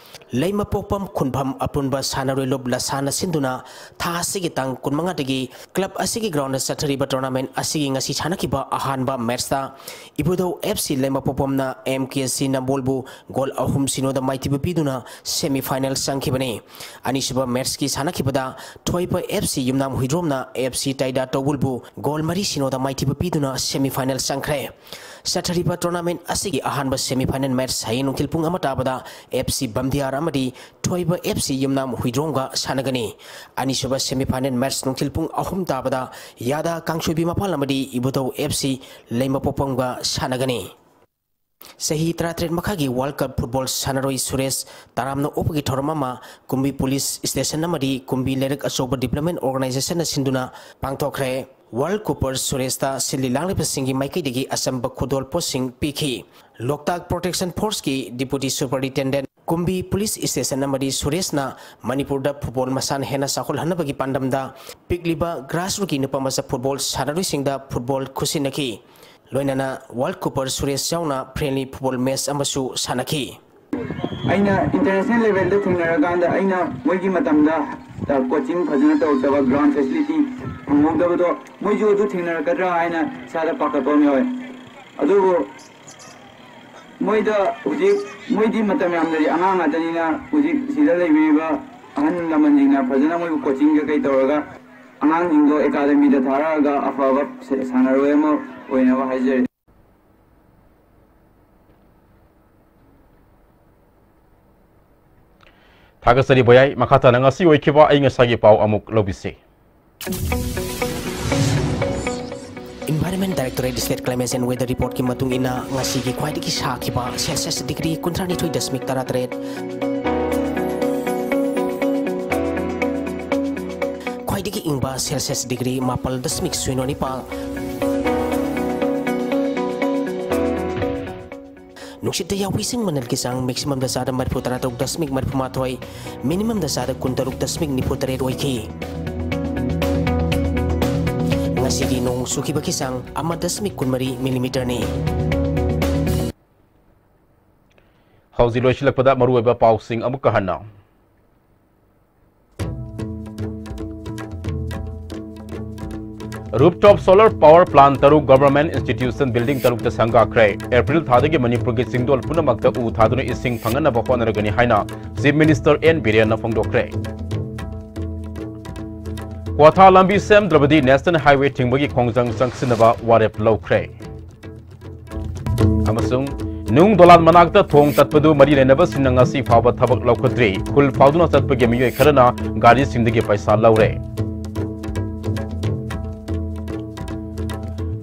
ꯂꯩꯃꯄꯣꯛꯄꯝ ꯈꯨꯟꯐꯝ ꯑꯄꯨꯟꯕ ꯁꯥꯟꯅꯔꯣꯏ ꯂꯨꯞ ꯂꯁꯥꯅ ꯁꯤꯟꯗꯨꯅ ꯊꯥ ꯑꯁꯤꯒꯤ ꯇꯥꯡ ꯀꯨꯟꯃꯉꯥꯗꯒꯤ club ꯑꯁꯤꯒꯤ groundꯗ ꯆꯠꯊꯔꯤꯕ tournament ꯑꯁꯤꯒꯤ ꯉꯁꯤ ꯁꯥꯟꯅꯈꯤꯕ ꯑꯍꯥꯟꯕ matchꯇ ꯏꯕꯨꯙꯧ F C ꯂꯩꯃꯄꯣꯛꯄꯝꯅ M K C ꯅꯝꯕꯣꯜꯕꯨ goal ꯑꯍꯨꯝ ꯁꯤꯅꯣꯗ ꯃꯥꯏꯊꯤꯕ ꯄꯤꯗꯨꯅ semi final ꯆꯪꯈꯤꯕꯅꯤ꯫ ꯑꯅꯤꯁꯨꯕ matchꯀꯤ ꯁꯥꯟꯅꯈꯤꯕꯗ ꯊꯣꯏꯕ F C ꯌꯨꯝꯅꯥꯝ ꯍꯨꯏꯗ꯭ꯔꯣꯝꯅ F C ꯇꯩꯗꯥ ꯇꯧꯕꯨꯜꯕꯨ goal ꯃꯔꯤ ꯁꯤꯅꯣꯗ ꯃꯥꯏꯊꯤꯕ ꯄꯤꯗꯨꯅ semi final ꯆꯪꯈ꯭ꯔꯦ꯫ ꯆꯠꯊꯔꯤꯕ tournament ꯑꯁꯤꯒꯤ ꯑꯍꯥꯟꯕ semi final match ꯍꯌꯦꯡ ꯅꯨꯡꯊꯤꯜ ꯄꯨꯡ ꯑꯃ ꯇꯥꯕꯗ F C ꯕꯝꯗꯤꯌꯥꯔ ꯑꯃꯗꯤ ꯊꯣꯏꯕ F C ꯌꯨꯝꯅꯥꯝ ꯍꯨꯏꯗ꯭ꯔꯣꯝꯒ ꯁꯥꯟꯅꯒꯅꯤ꯫ ꯑꯅꯤꯁꯨꯕ semi final match ꯅꯨꯡꯊꯤꯜ ꯄꯨꯡ ꯑꯍꯨꯝ ꯇꯥꯕꯗ ꯌꯥꯗꯥ ꯀꯥꯡꯁꯣꯏꯕꯤ ꯃꯄꯥꯜ ꯑꯃꯗꯤ ꯏꯕꯨꯙꯧ F C ꯂꯩꯃꯄꯣꯛꯄꯝꯒ ꯁꯥꯟꯅꯒꯅꯤ꯫ ꯆꯍꯤ ꯇꯔꯥꯇꯔꯦꯠ ꯃꯈꯥꯒꯤ World Cup football ꯁꯥꯟꯅꯔꯣꯏ ꯁꯨꯔꯦꯁ ꯇꯔꯥꯝꯅ ꯑꯣꯛꯄꯒꯤ ꯊꯧꯔꯝ ꯑꯃ ꯀꯨꯝꯕꯤ police station ꯑꯃꯗꯤ ꯀꯨꯝꯕꯤ ꯂꯩꯔꯛ ꯑꯆꯧꯕ development organizationꯅ ꯁꯤꯟꯗꯨꯅ ꯄꯥꯡꯊꯣꯛꯈ꯭ꯔꯦ꯫ World Cupper ꯁꯨꯔꯦꯁꯇ ꯁꯤꯜꯂꯤ ꯂꯥꯡꯂꯤꯕꯁꯤꯡꯒꯤ ꯃꯥꯏꯀꯩꯗꯒꯤ ꯑꯆꯝꯕ ꯈꯨꯗꯣꯜ ꯄꯣꯠꯁꯤꯡ ꯄꯤꯈꯤ꯫ ꯂꯣꯛꯇꯥꯛ Protection Forceꯀꯤ Deputy Superintendent ꯀꯨꯝꯕꯤ police station ꯑꯃꯗꯤ ꯁꯨꯔꯦꯁꯅ ꯃꯅꯤꯄꯨꯔꯗ football ꯃꯁꯥꯟꯅ ꯍꯦꯟꯅ ꯆꯥꯎꯈꯠꯍꯟꯅꯕꯒꯤ ꯄꯥꯟꯗꯝꯗ ꯄꯤꯛꯂꯤꯕ grassrootꯀꯤ ꯅꯨꯄꯥꯃꯆꯥ football ꯁꯥꯟꯅꯔꯣꯏꯁꯤꯡꯗ football ꯈꯨꯠꯁꯤꯟꯅꯈꯤ꯫ ꯂꯣꯏꯅꯅ World Cupper ꯁꯨꯔꯦꯁ ꯌꯥꯎꯅ friendly football match ꯑꯃꯁꯨ ꯁꯥꯟꯅꯈꯤ꯫ ꯑꯩꯅ international levelꯗ ꯊꯦꯡꯅꯔꯀꯥꯟꯗ ꯑꯩꯅ ꯃꯣꯏꯒꯤ ꯃꯇꯝꯗ, ꯑ, coaching ꯐꯖꯅ ꯇꯧꯔꯛꯇꯕ, ground facility ꯐꯪꯍꯧꯗꯕꯗꯣ ꯃꯣꯏꯁꯨ ꯑꯗꯨ ꯊꯦꯡꯅꯔꯛꯀꯗ꯭ꯔꯥ ꯍꯥꯏꯅ ꯏꯁꯥꯗ ꯄꯥꯈꯠꯄ ꯑꯃ ꯌꯥꯎꯋꯦ꯫ ꯑꯗꯨꯕꯨ ꯃꯣꯏꯗ ꯍꯧꯖꯤꯛ, ꯃꯣꯏꯗꯤ ꯃꯇꯝ ꯌꯥꯝꯗ꯭ꯔꯤ, ꯑꯉꯥꯡ ꯉꯥꯛꯇꯅꯤꯅ ꯍꯧꯖꯤꯛ ꯁꯤꯗ ꯂꯩꯕꯤꯔꯤꯕ ꯑꯍꯜ ꯂꯃꯟꯁꯤꯡꯅ ꯐꯖꯅ ꯃꯣꯏꯕꯨ coaching ꯀꯩꯀꯩ ꯇꯧꯔꯒ ꯑꯉꯥꯡꯁꯤꯡꯗꯣ academyꯗ ꯊꯥꯔꯛꯑꯒ ꯑꯐꯕ ꯁ-, ꯁꯥꯟꯅꯔꯣꯏ ꯑꯃ ꯑꯣꯏꯅꯕ ꯍꯥꯏꯖꯔꯤ꯫ ꯊꯥꯒꯠꯆꯔꯤ ꯚꯌꯥꯏ꯫ ꯃꯈꯥ ꯇꯥꯅ ꯉꯁꯤ ꯑꯣꯏꯈꯤꯕ ꯑꯏꯪ ꯑꯁꯥꯒꯤ ꯄꯥꯎ ꯑꯃꯨꯛ ꯂꯧꯕꯤꯁꯤ꯫ Environment Directorate State Climate and Weather Reportꯀꯤ ꯃꯇꯨꯡ ꯏꯟꯅ, ꯉꯁꯤꯒꯤ ꯈ꯭ꯋꯥꯏꯗꯒꯤ ꯁꯥꯈꯤꯕ Celsius degree ꯀꯨꯟꯊ꯭ꯔꯥꯅꯤꯊꯣꯏ ꯗꯁꯃꯤꯛ ꯇꯔꯥꯇꯔꯦꯠ, ꯈ꯭ꯋꯥꯏꯗꯒꯤ ꯏꯪꯕ Celsius degree ꯃꯥꯄꯜ ꯗꯁꯃꯤꯛ ꯁꯤꯅꯣ ꯅꯤꯄꯥꯜ, ꯅꯨꯡꯁꯤꯠꯇ ꯌꯥꯎꯕꯤ ꯏꯁꯤꯡ ꯃꯅꯤꯜꯒꯤ ꯆꯥꯡ maximumꯗ ꯆꯥꯗ ꯃꯔꯤꯐꯨ ꯇꯔꯥ ꯇꯔꯨꯛ ꯗꯁꯃꯤꯛ ꯃꯔꯤꯐꯨ ꯃꯥꯊꯣꯏ, minimumꯗ ꯆꯥꯗ ꯀꯨꯟ ꯇꯔꯨꯛ ꯗꯁꯃꯤꯛ ꯅꯤꯐꯨ ꯇꯔꯦꯠ ꯑꯣꯏꯈꯤ꯫ ꯉꯁꯤꯒꯤ ꯅꯣꯡ ꯆꯨꯈꯤꯕꯒꯤ ꯆꯥꯡ ꯑꯃ ꯗꯁꯃꯤꯛ ꯀꯨꯟꯃꯔꯤ millimeterꯅꯤ꯫ ꯍꯧꯖꯤꯛ ꯂꯣꯏꯁꯤꯜꯂꯛꯄꯗ ꯃꯔꯨꯑꯣꯏꯕ ꯄꯥꯎꯁꯤꯡ ꯑꯃꯨꯛꯀ ꯍꯟꯅ꯫ Rooftop solar power plant ꯇꯔꯨꯛ, government institution building ꯇꯔꯨꯛꯇ ꯁꯪꯒꯥꯈ꯭ꯔꯦ꯫ ꯑꯦꯄ꯭ꯔꯤꯜ ꯊꯥꯗꯒꯤ ꯃꯅꯤꯄꯨꯔꯒꯤ ꯆꯤꯡꯗꯣꯜ ꯄꯨꯝꯅꯃꯛꯇ ꯎ ꯊꯥꯗꯨꯅ ꯏꯁꯤꯡ ꯐꯪꯍꯟꯅꯕ ꯍꯣꯠꯅꯔꯒꯅꯤ ꯍꯥꯏꯅ Chief Minister ꯑꯦꯟ ꯕꯤꯔꯦꯟꯅ ꯐꯣꯡꯗꯣꯛꯈ꯭ꯔꯦ꯫ ꯀ꯭ꯋꯥꯊꯥ ꯂꯝꯕꯤ ꯁꯦꯝꯗ꯭ꯔꯕꯗꯤ National Highway ꯊꯤꯡꯕꯒꯤ ꯈꯣꯡꯖꯪ ꯆꯪꯁꯤꯟꯅꯕ ꯋꯥꯔꯦꯞ ꯂꯧꯈ꯭ꯔꯦ꯫ ꯑꯃꯁꯨꯡ ꯅꯨꯡ ꯗꯣꯂꯥꯟ ꯃꯅꯥꯛꯇ ꯊꯣꯡ ꯇꯠꯄꯗꯨ ꯃꯔꯤ ꯂꯩꯅꯕꯁꯤꯡꯅ ꯉꯁꯤ ꯐꯥꯎꯕ ꯊꯕꯛ ꯂꯧꯈꯠꯇ꯭ꯔꯤ꯫ ꯈꯨꯜ ꯐꯥꯎꯗꯨꯅ ꯆꯠꯄꯒꯤ ꯃꯤꯑꯣꯏ ꯈꯔꯅ ꯒꯥꯔꯤꯁꯤꯡꯗꯒꯤ ꯄꯩꯁꯥ ꯂꯧꯔꯦ꯫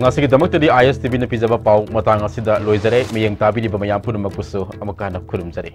ꯉꯁꯤꯒꯤꯗꯃꯛꯇꯗꯤ ꯑꯥꯏ ꯑꯦꯁ ꯇꯤ ꯚꯤꯅ ꯄꯤꯖꯕ ꯄꯥꯎ ꯃꯇꯥꯡ ꯑꯁꯤꯗ ꯂꯣꯏꯖꯔꯦ꯫ ꯃꯤꯠꯌꯦꯡ ꯇꯥꯕꯤꯔꯤꯕ ꯃꯌꯥꯝ ꯄꯨꯝꯅꯃꯛꯄꯨꯁꯨ ꯑꯃꯨꯛꯀ ꯍꯟꯅ ꯈꯨꯔꯨꯝꯖꯔꯤ꯫